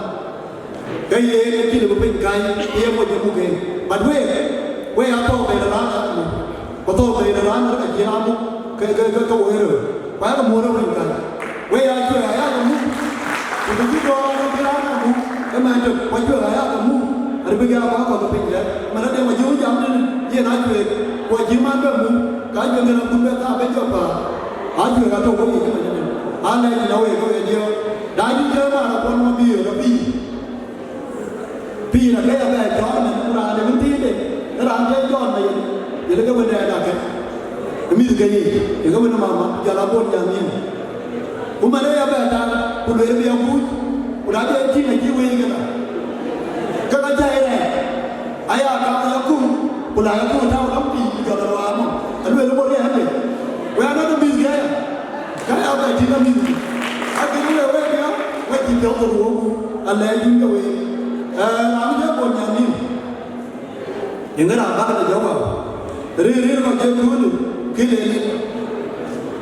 Ke yen acï lëu bï piny kai, ke ye moc ë muk en. But wek, wek aa thou bei raan ë muk, ku thou bei raan ë ka cï raan muk, ke, ke, ke, ke woi röör, ku ayakë muɔ̈r ë piny kai. Wek aa cuëëk ayakë muk, ku të cï dɔɔr ë cï raan ë muk, ë man tök, ku acuëëk ayakë muk, arëbï gɛ̈k kɔc kɔ̈k ë piny dɛ̈t. Man adɛ̈ ma cï wun jam tënë, yen aa cuëëk, ku acï man bɛ muk, ka cuëëk kën akut bɛ thaar bɛ jɔ päär. Aa cuëëk atɔ̈ wok yic ëmën ëmën. Aa lɛc na wek, ke wek diɔ̈ɔ̈k. Na cï jɔ man akuɔn ma bï ɣöt apïïr. Pïïr akë ya bɛ cɔɔr ëmën, ku raan de wën thiinde, ë raan de jɔɔr na yen, yen ke wën dɛɛt akë. Ë mïth ke yic, yen ke wën ë mama, jɔl abon jam yen. Ku man ë ya bɛ taŋ, ku lueel bï ya kuc, ku na bï ya tïŋ acï wëi këda. Ke ka cä ë rɛɛc, aya kaŋ ya kum, ku la ya kum tääu lɔ̈ŋ pïïr, ku jɔl a ruaar mɔ̈ŋ, alueel ë bɔ̈ riɛɛn de. We are not a mïth ke aya. Ka ya bɛ tïŋ amïth. Akëc le wek ya, wek cï piɔ̈u dhorou woku, alɛɛc yïn ke wek. Ee, raan cï bɔ̈ nyan nïm. Yeŋö raan bäk de jɔ̈k wau? Rëër, rëër kɔc ë köölë, kë le lik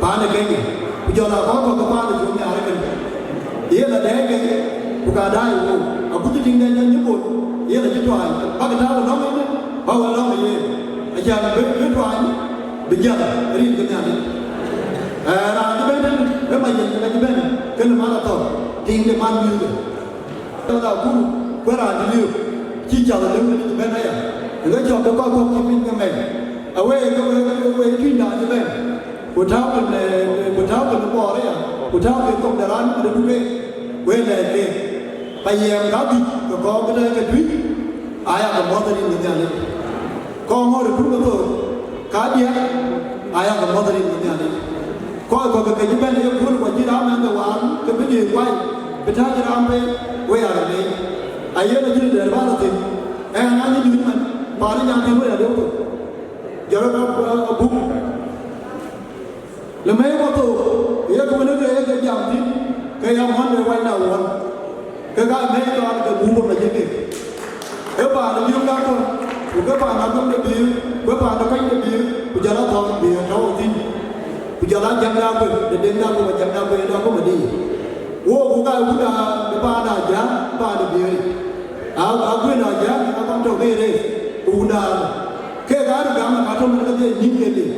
paan ë Kenya, ku jɔl aa kɔc kɔ̈k ke paan ë cök nhiaar ëkënë. Yen adɛɛc ke, ku ka daai wook, agut cï tiŋdɛn jɔ nyup bot, yen acï tuaany, bäk tääu ë lɔ̈ŋ ënë, bä wek lɔ̈ŋ ë yen. Acän bï, bï tuaany, bï jäl rin ke Nhialic. Ee, raan cï bɛ̈n tënë, ë Mayen, ke cï bɛ̈n, kënë man athɔ̈r, tiiŋde man mïthke. Dɔ̈ɔ̈r akuru, ku raan cï liu, cï cath ë lëu cï bɛ̈n aya. Ë ke cɔk ke kɔc kɔ̈k cï piny ke mɛc. Awek, ke wek, ke wek tuny raan cï bɛ̈n. Ku tääu kën, ee, ku tääu kën bɔɔr aya. Ku tääu kën thok de raan cï bɛ̈n duke. Wek lɛɛc keek. Payɛɛm ka dhïc, ke kɔɔr bï tɛ̈ɛ̈k ke tui. Aya ke mɔ̈th rin ke Nhialic. Kɔn ŋɔ̈ɔ̈r ë pur ke thok, kadiäk, aya ke mɔ̈th rin ke Nhialic. Kɔc kɔ̈k ke ke cï bɛ̈n ë yeköölë ku acï raan mɛnhde waar ke bï diëër kuai, bï tääc raan pei, wek aa rɔt leec. Ayen acïn dɛ̈t bä rɔt thïn, ɛn aa nyin nyuc man, paan ë nyan thïn wek aa döök thok. Jɔt rɔt abuk. Në mɛ̈i bɔ̈ thok, ye ke wën ë ke ye ke jam thïn, ke ya mɔ̈n de wac na wuɔn, ke ka mɛ̈i tɔɔr ke buk bɔ̈ mɛc ke. Ee paan ë biöŋ da kɔn, ku ke paan agöm de biöŋ, ku ee paan ë kɔc de biöŋ, ku jɔl a thɔ̈ɔ̈ŋ biöŋ tɔ̈u thïn, ku jɔl a jam da kuën, de deŋ da kuën, jam da kuën da kuën adï. Wo ku ka wun da de paan a jam, paan de biöŋ. A, a kuën a jam, a kɔn tɔ̈u ke ye rëër, ku wun da ke ka röt gam ka tɔ̈u mɛn ke dhie nyïn ke dhie.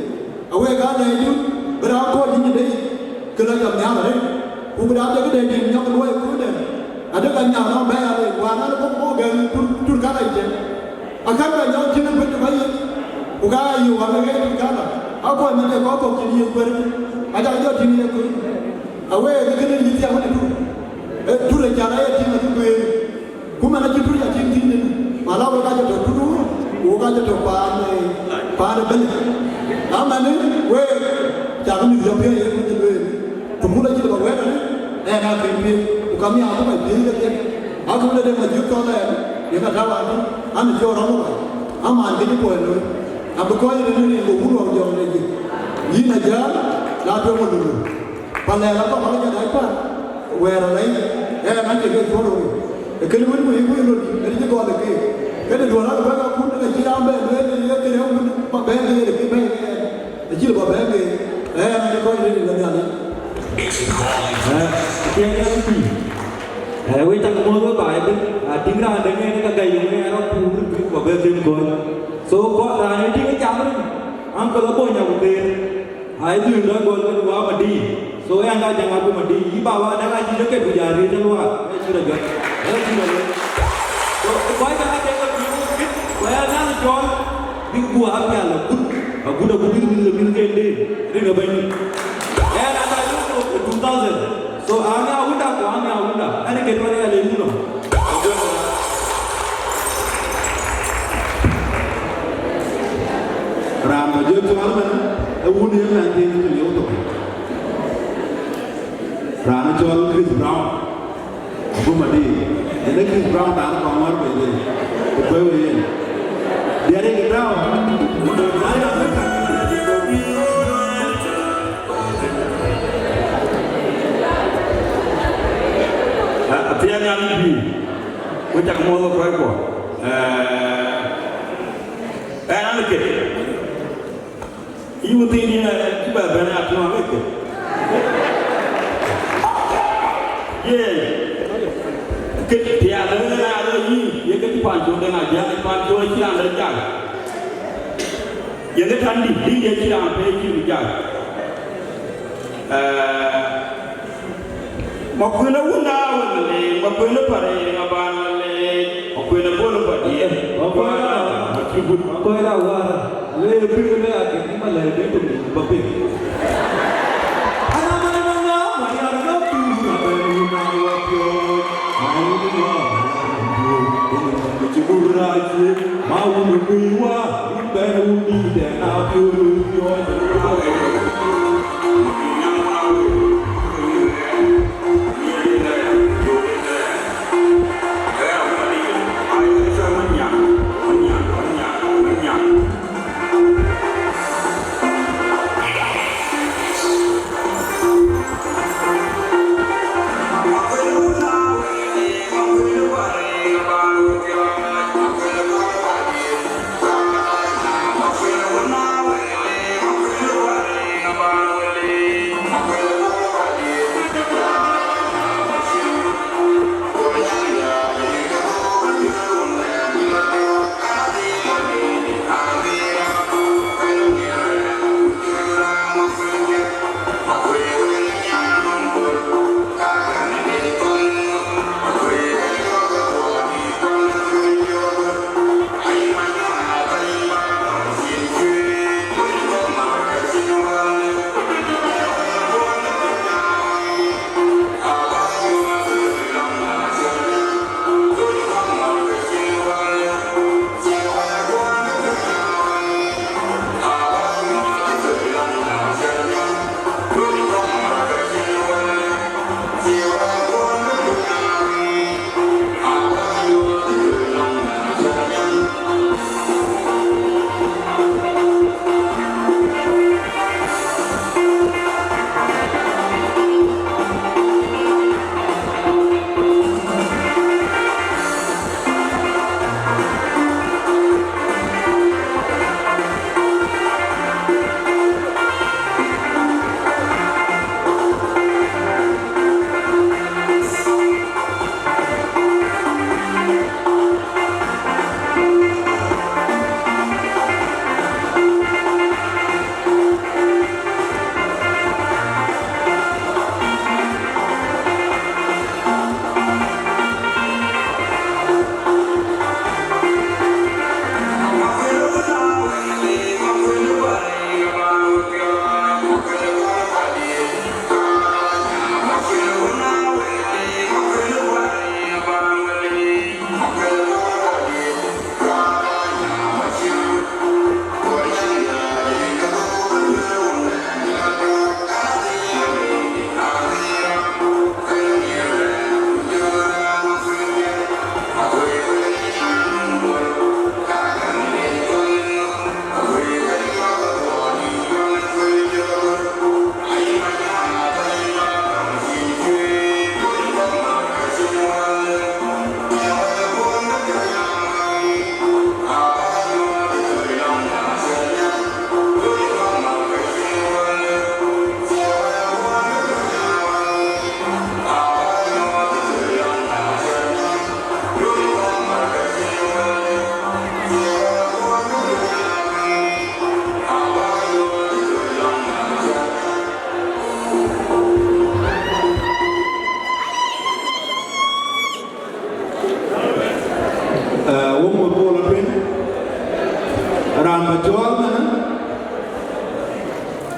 Awek aa lɛɛcdun bï raan kɔɔr yïn ëdë yic, ke lɔ jam nhial arëët, ku bï raan de këde tiiŋ nyɔk luɔi ë kööldɛn, adï ka nyaal nɔm bɛ̈ɛ̈i alec, wään an, bɔ̈ bɔ̈ gɛ̈ɛ̈r tur, tur ka rac tɛ̈n. Akën bɛ nyɔk cïn ë kuëc tök ayic, ku ka ye yök wään ke ɣɛɛc tur ka rac, akuɔc mɛn de kɔc kɔ̈k cïn yiëk kuëër, aca jɔ tïŋ ye kööl. Awek ë kënë yï thiaak wën ë tur, ë tur ë cal aye tïŋ acï guëër. Ku man acï tui acïn thïn nïn, ma la wek acï tɔ̈ tut, wok acï tɔ̈ paan, eh, paan ë bɛ̈ny. Amanë wek, cak mïth yɔ̈k piɛ̈i ye ku cï lueel, thukul acï lë bä wɛ̈ɛ̈t arëët, ɛn aa kën piëëc, ku ka nhiaar ku ka piëëc kedhie. Aköl ë dek ma jïk thɔ̈l ɛn, yen ka tääu an, an ë cɔɔr rɔ̈m wai, aman ke cï puɔ̈i looi, abï kɔc ë rin rin ku wun wä jɔŋ le jik. Yïn ajäl, la tueŋ wä lulu. Palɛɛl akɔ̈k alɔ jɔ dac kuan, wɛɛr alɛi, ɛn acï ke cuɔl wei. Ë kënë wën wei wei lon, ë cï gɔl ë keek. Këde duɔ̈n alɔ bɛ̈n akun, ë cï raan bɛ̈n, ë ye këde wun, ba bɛ̈n ke ye, ke bɛ̈n ke ɛn. Ë cï lɔ ba bɛ̈n ke, ɛn acï kɔc rëër ë Nhialic. Ë, tiɛŋ ya pïïr. Ë, wek cak muɔ̈th we baai ëbën, a tïŋ raan de ŋɛn ka gäi yöŋ ë ɛn rɔt kuur, ku ba bɛ them gɔ̈ny. So, kɔc raan ë tïŋ ë jam rin, Uncle Abony Abuker, aa ye dhuëëŋ dɔc gɔl ke Duaa Madï. So, ɣɛn ka Jaŋ Abu Madï, yï baba däk acï jɔ ket ku jɔ riëëc aluaak, ë cï rɔt jɔt, ë cï rɔt jɔt. So, kɔc ka aa tek ke piŋ wok kit, ku ɣɛn an cɔl, bïk guɔ apial agut, agut, agut bïk mïth ke mïth ke ënde, rin ë bɛ̈ny. Ɣɛn aa dac wok two thousand. So, an ya wunda, ku an ya wunda, ɛn ë ket man ya le wunda. Raan ba jɔ cɔɔl ëmën, ë wun ë mɛn thiin cï liu thok. Raan ë cɔl Chris Brown. Abu Madï. Yen ë Chris Brown raan kɔn ŋɔ̈ɔ̈r bei bei. Ku kuɛ̈i wei yen. Diɛt ye ke tääu. Athiɛɛn an bï. Ku cak muɔ̈th ë kɔc kuɔ. Ee, ɛn an ket. Yï wëthiin yïn, ee, cï bɛ bɛ̈n atuɔɔŋ ë ket. Ye, ket piath ë ŋɛn aa rɔt yïn, ye ke cï pan cök de ŋa jiääk, pan cök acï raan dɛ̈ jai. Ye ke tän dït, dït ye cï raan pɛ̈i cï bï jai. Ee, Makuën ë wun aa wën ë leec, makuën ë pär ë ŋa ban ë leec, makuën ë bol ë bɔ̈ diɛɛr, makuën ë bɔ̈ diɛɛr, makuën ë bɔ̈ diɛɛr. Lëë piŋ ënë akë cï malɛ̈i bï tök bä piŋ. Ana man ënɔɔnë, Mariar ë piŋ wun abɛ̈n wun aa wä piɔ̈ɔ̈c, na wun ë lɔ Mariar ë piŋ, ënë man cï bur rac thiëëk, ma wun ë kuc wä, wun bɛ̈n wun dïït ë na piööc wun piɔ̈ɔ̈c.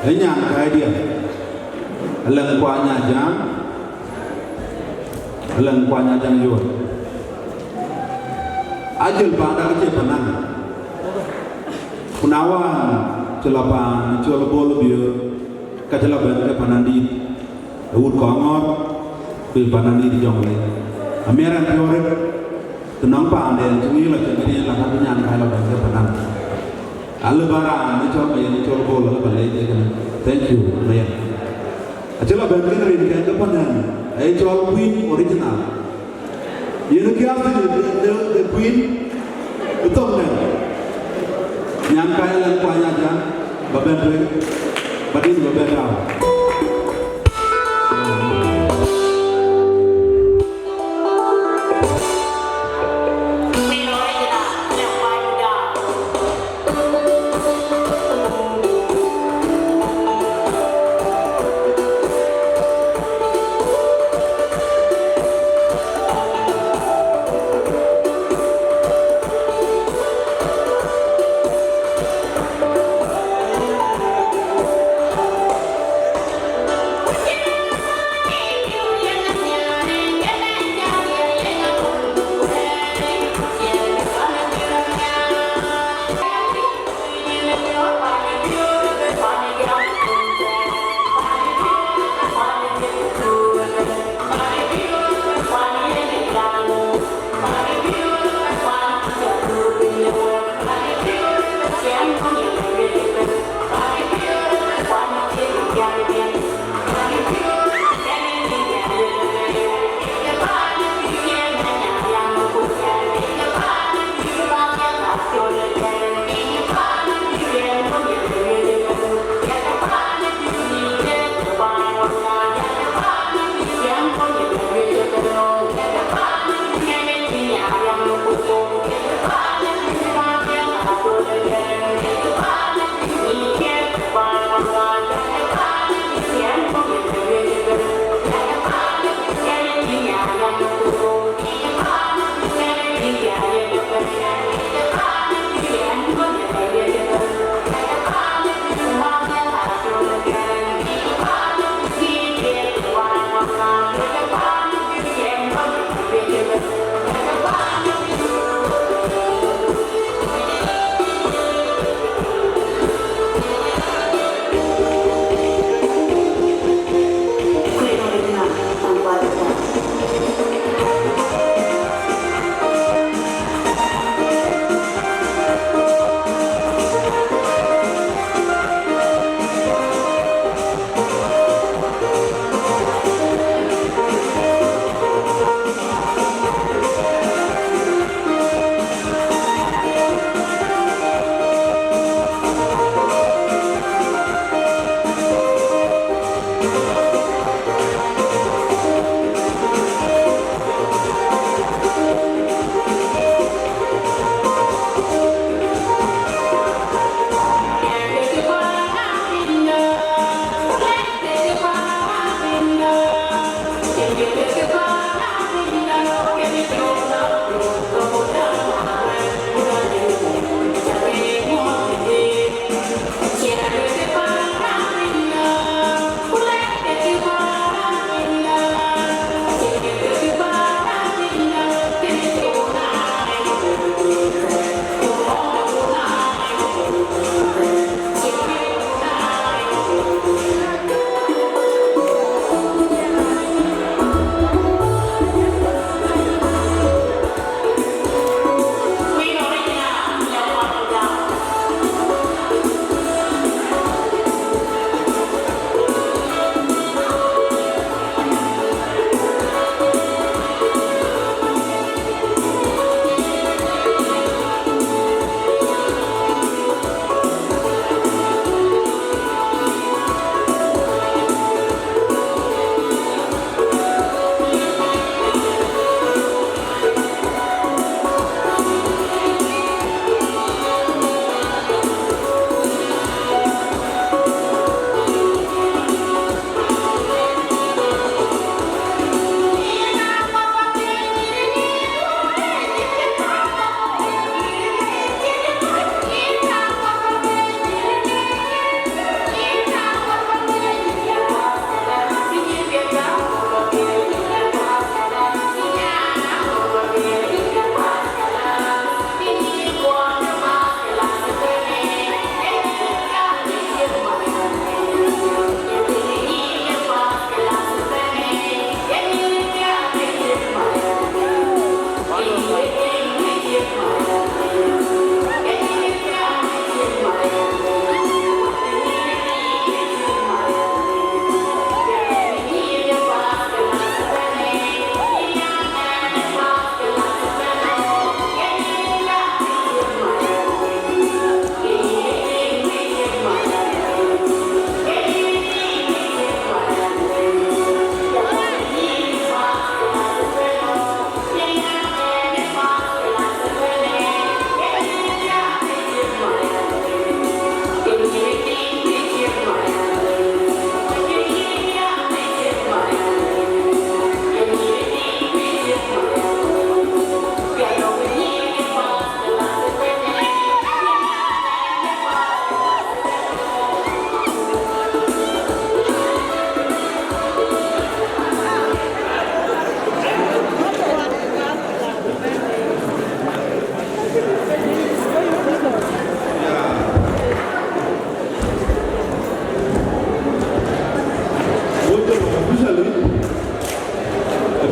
Ë nyan kääcdiɛ̈, Alɛŋ Kuany Ajaŋ, Alɛŋ Kuany Ajaŋ Yuɔ̈t. Ajël panda ke cie panan. Ku na wään cï la paan cɔl Bol Biöör, ka cï la bɛ̈n ke panandït, ë wut Kɔŋɔ̈ɔ̈r, ku ë panandït Jɔŋlei. Amiɛt ɛn piɔ̈u röt, të nɔŋ paanden cï ŋic la cïn këriëëc la ka bï nyan kääc la bɛ̈n ke panan. Alë ba raan ë cɔl Mayen cɔl Bol alë ba leec ë kënë. Thank you, Mayen. Acï la bɛ̈n kënë rin kɛn ke panan, aye cɔl Queen Original. Yen kë ya the, the, the, the Queen ë thok nɛn. Nyan kääc Alɛŋ Kuany Ajaŋ, ba bɛ̈n tueŋ, ba dït ba bɛ̈n tääu.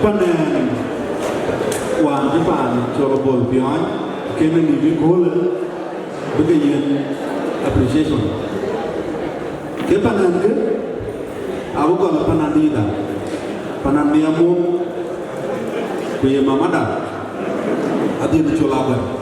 Pan ɛn wään cï paan cɔl Bol Piɔ̈ɔ̈ny, kënë në bï köölë bï ke yiën appreciation. Ke pan ɛn kë, abï gɔl pan anïda, pan anhiamok, ku ye mamada, adhil cɔl abɛ̈n.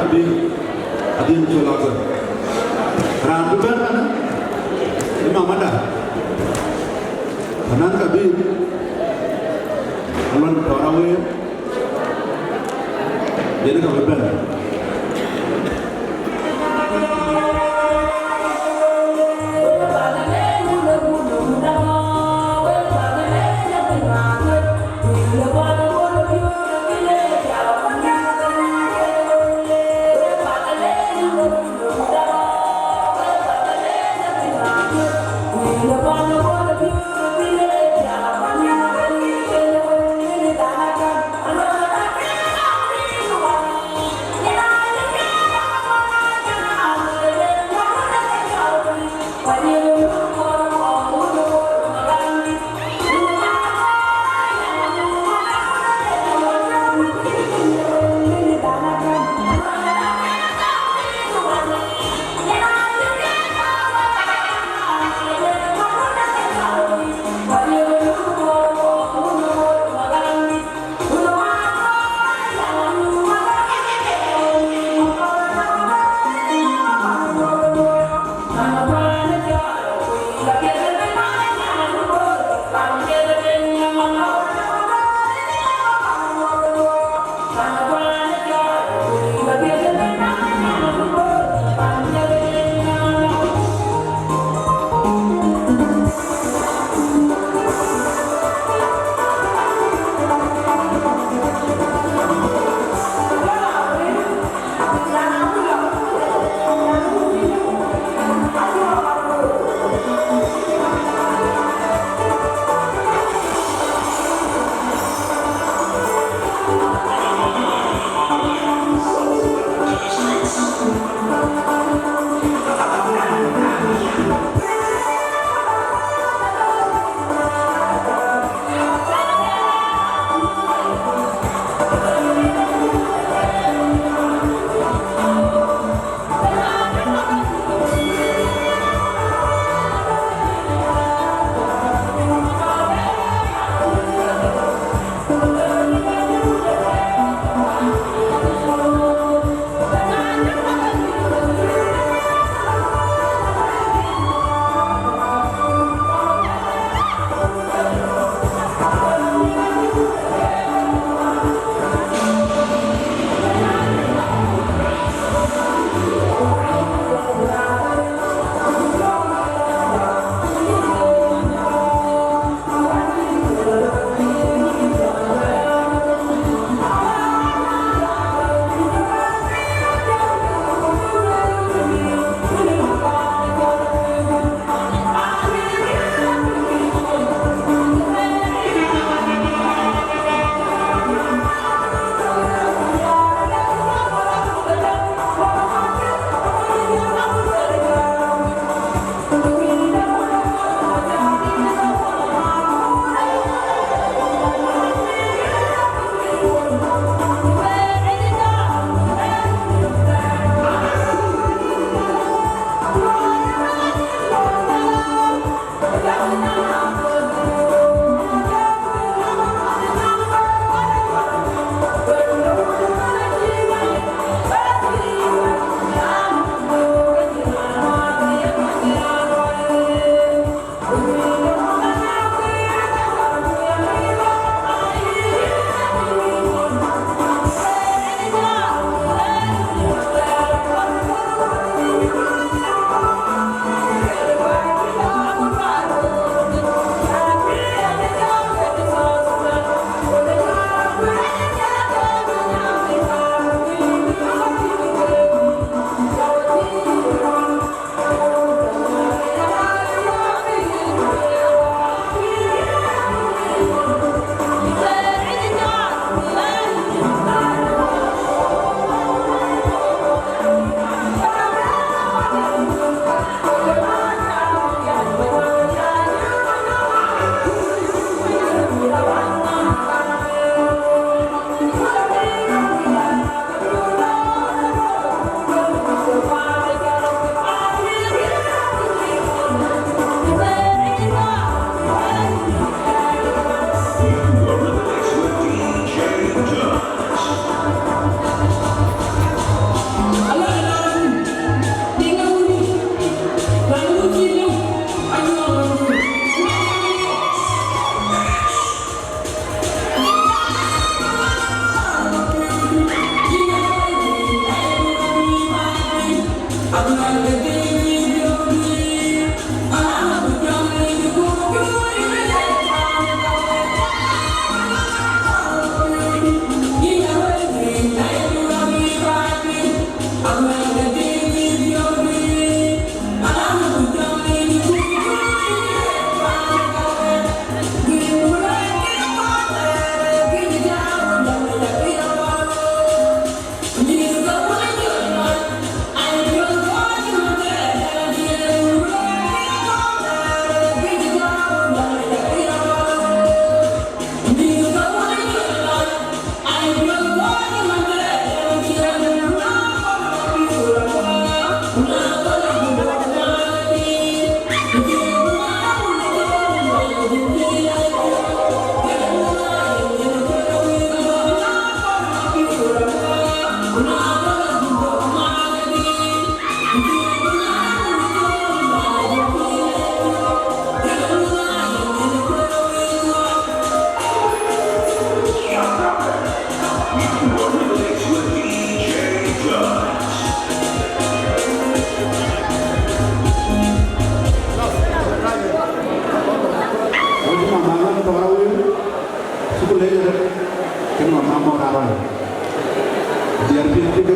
Adï, adï cɔl Aguer. Raan bï bɛ̈n ëmën, ë mamada. Anan ka bï, alɔn tɔ̈r aweer, yen ka bï bɛ̈n.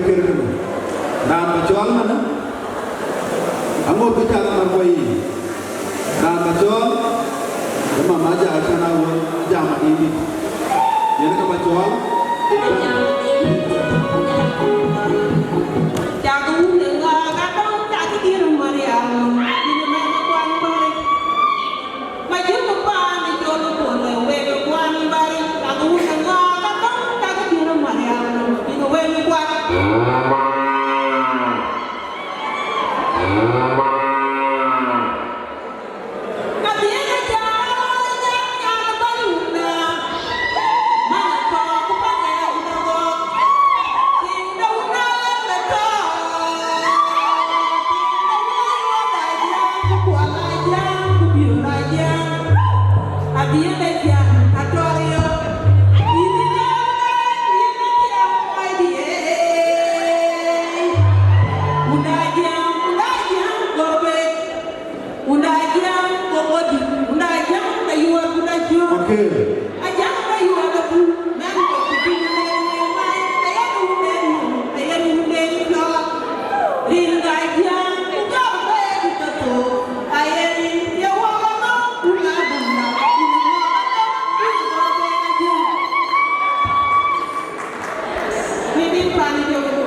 Kër kënë. Raan ba cɔɔl manë, aŋot kë cä raan kuɔ yiic. Raan ba cɔɔl, ë mama ja cän a wöl jam adït. Yen kë ba cɔɔl. Cak wun ë ŋɔɔk adɔŋ, cak diɛɛr Mariam, yïn ë mɛnh kuan bäri. Majök paan ë col ë bol ë wek kuan bäri, cak wun ë ŋɔɔk adɔŋ, cak diɛɛr Mariam, yïn ë wek kuan. Unda Jiang, unda Jiang, go bek. Unda Jiang, go bodi. Unda Jiang, na yuɔr, unda Jiang. Okay. Ajiang, na yuɔr, da bu. Mɛn ko ku du ne ne mai, na ya du ne nu, na ya du ne nu. Rin da Jiang, ku go bek, ku to. Aye rin, ye wa ma, ku na du na, ku na du, ku go bek, Ajiang. Ni din pani jogo.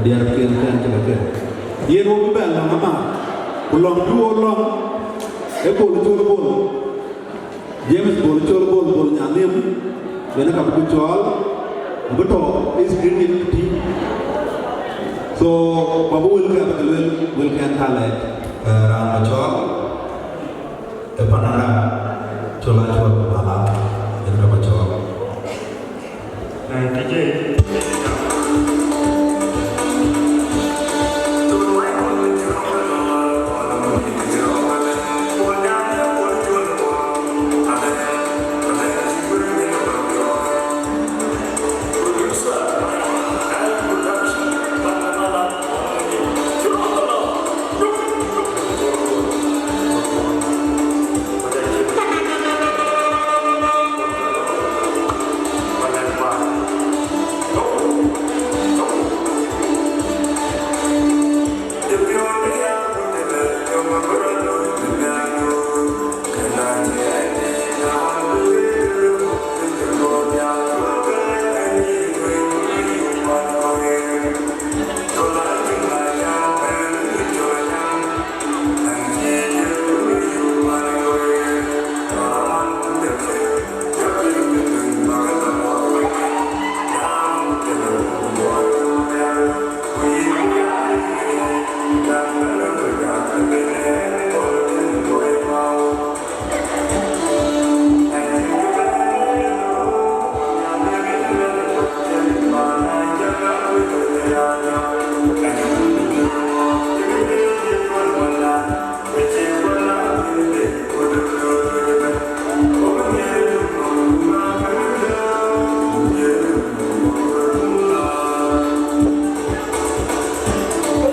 Diɛɛr kën kën cï ke kën. Yen wo bï bɛ̈n lɔ̈ŋ amääth, ku lɔ̈ŋ bï wo lɔ̈ŋ, ee Bol Col Bol, James Bol Col Bol, Bol Nyanhim, yen ka bï cɔɔl, ku bï tɔ̈ ë screen yic tïŋ. So, ku abï wëlkë abï ke lueel, wëlkë yen ka lɛc, eh, raan ba cɔɔl, ë panada, cɔl a cɔɔl ku ala, yen ka ba cɔɔl. Eh, D J.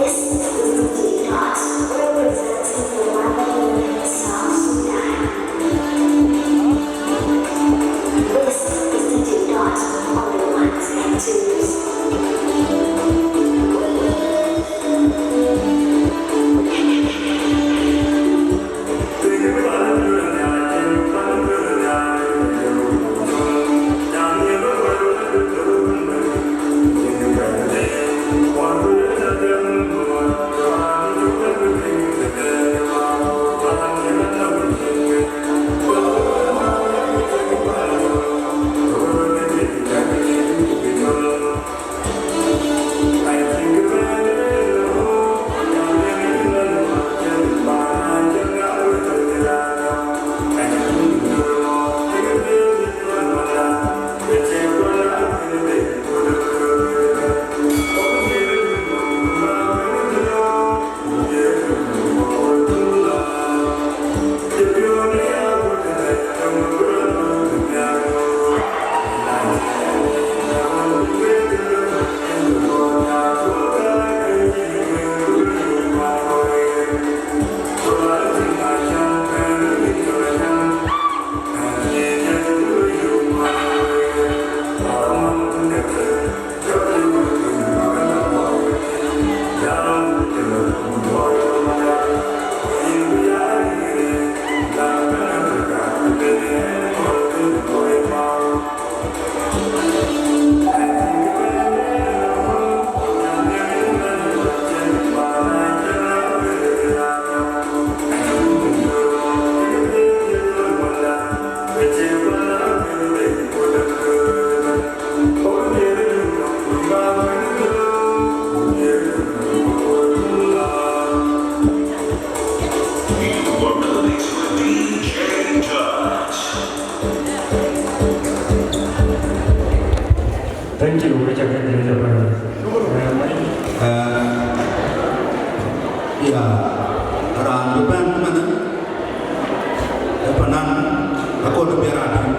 This is the Dot representing the South Sudan. This is the Dot on the ones and twos. Thank you, Richard. Eh, ya, raan bï bɛ̈n ëmënë, ë panan, akɔ̈l bï raan tïŋ.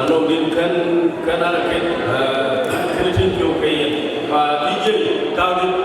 Alɔŋ dït kën, kën ala ket, eh, kën tïŋ piɔ̈u ke yen. Pa D J, tääu dït.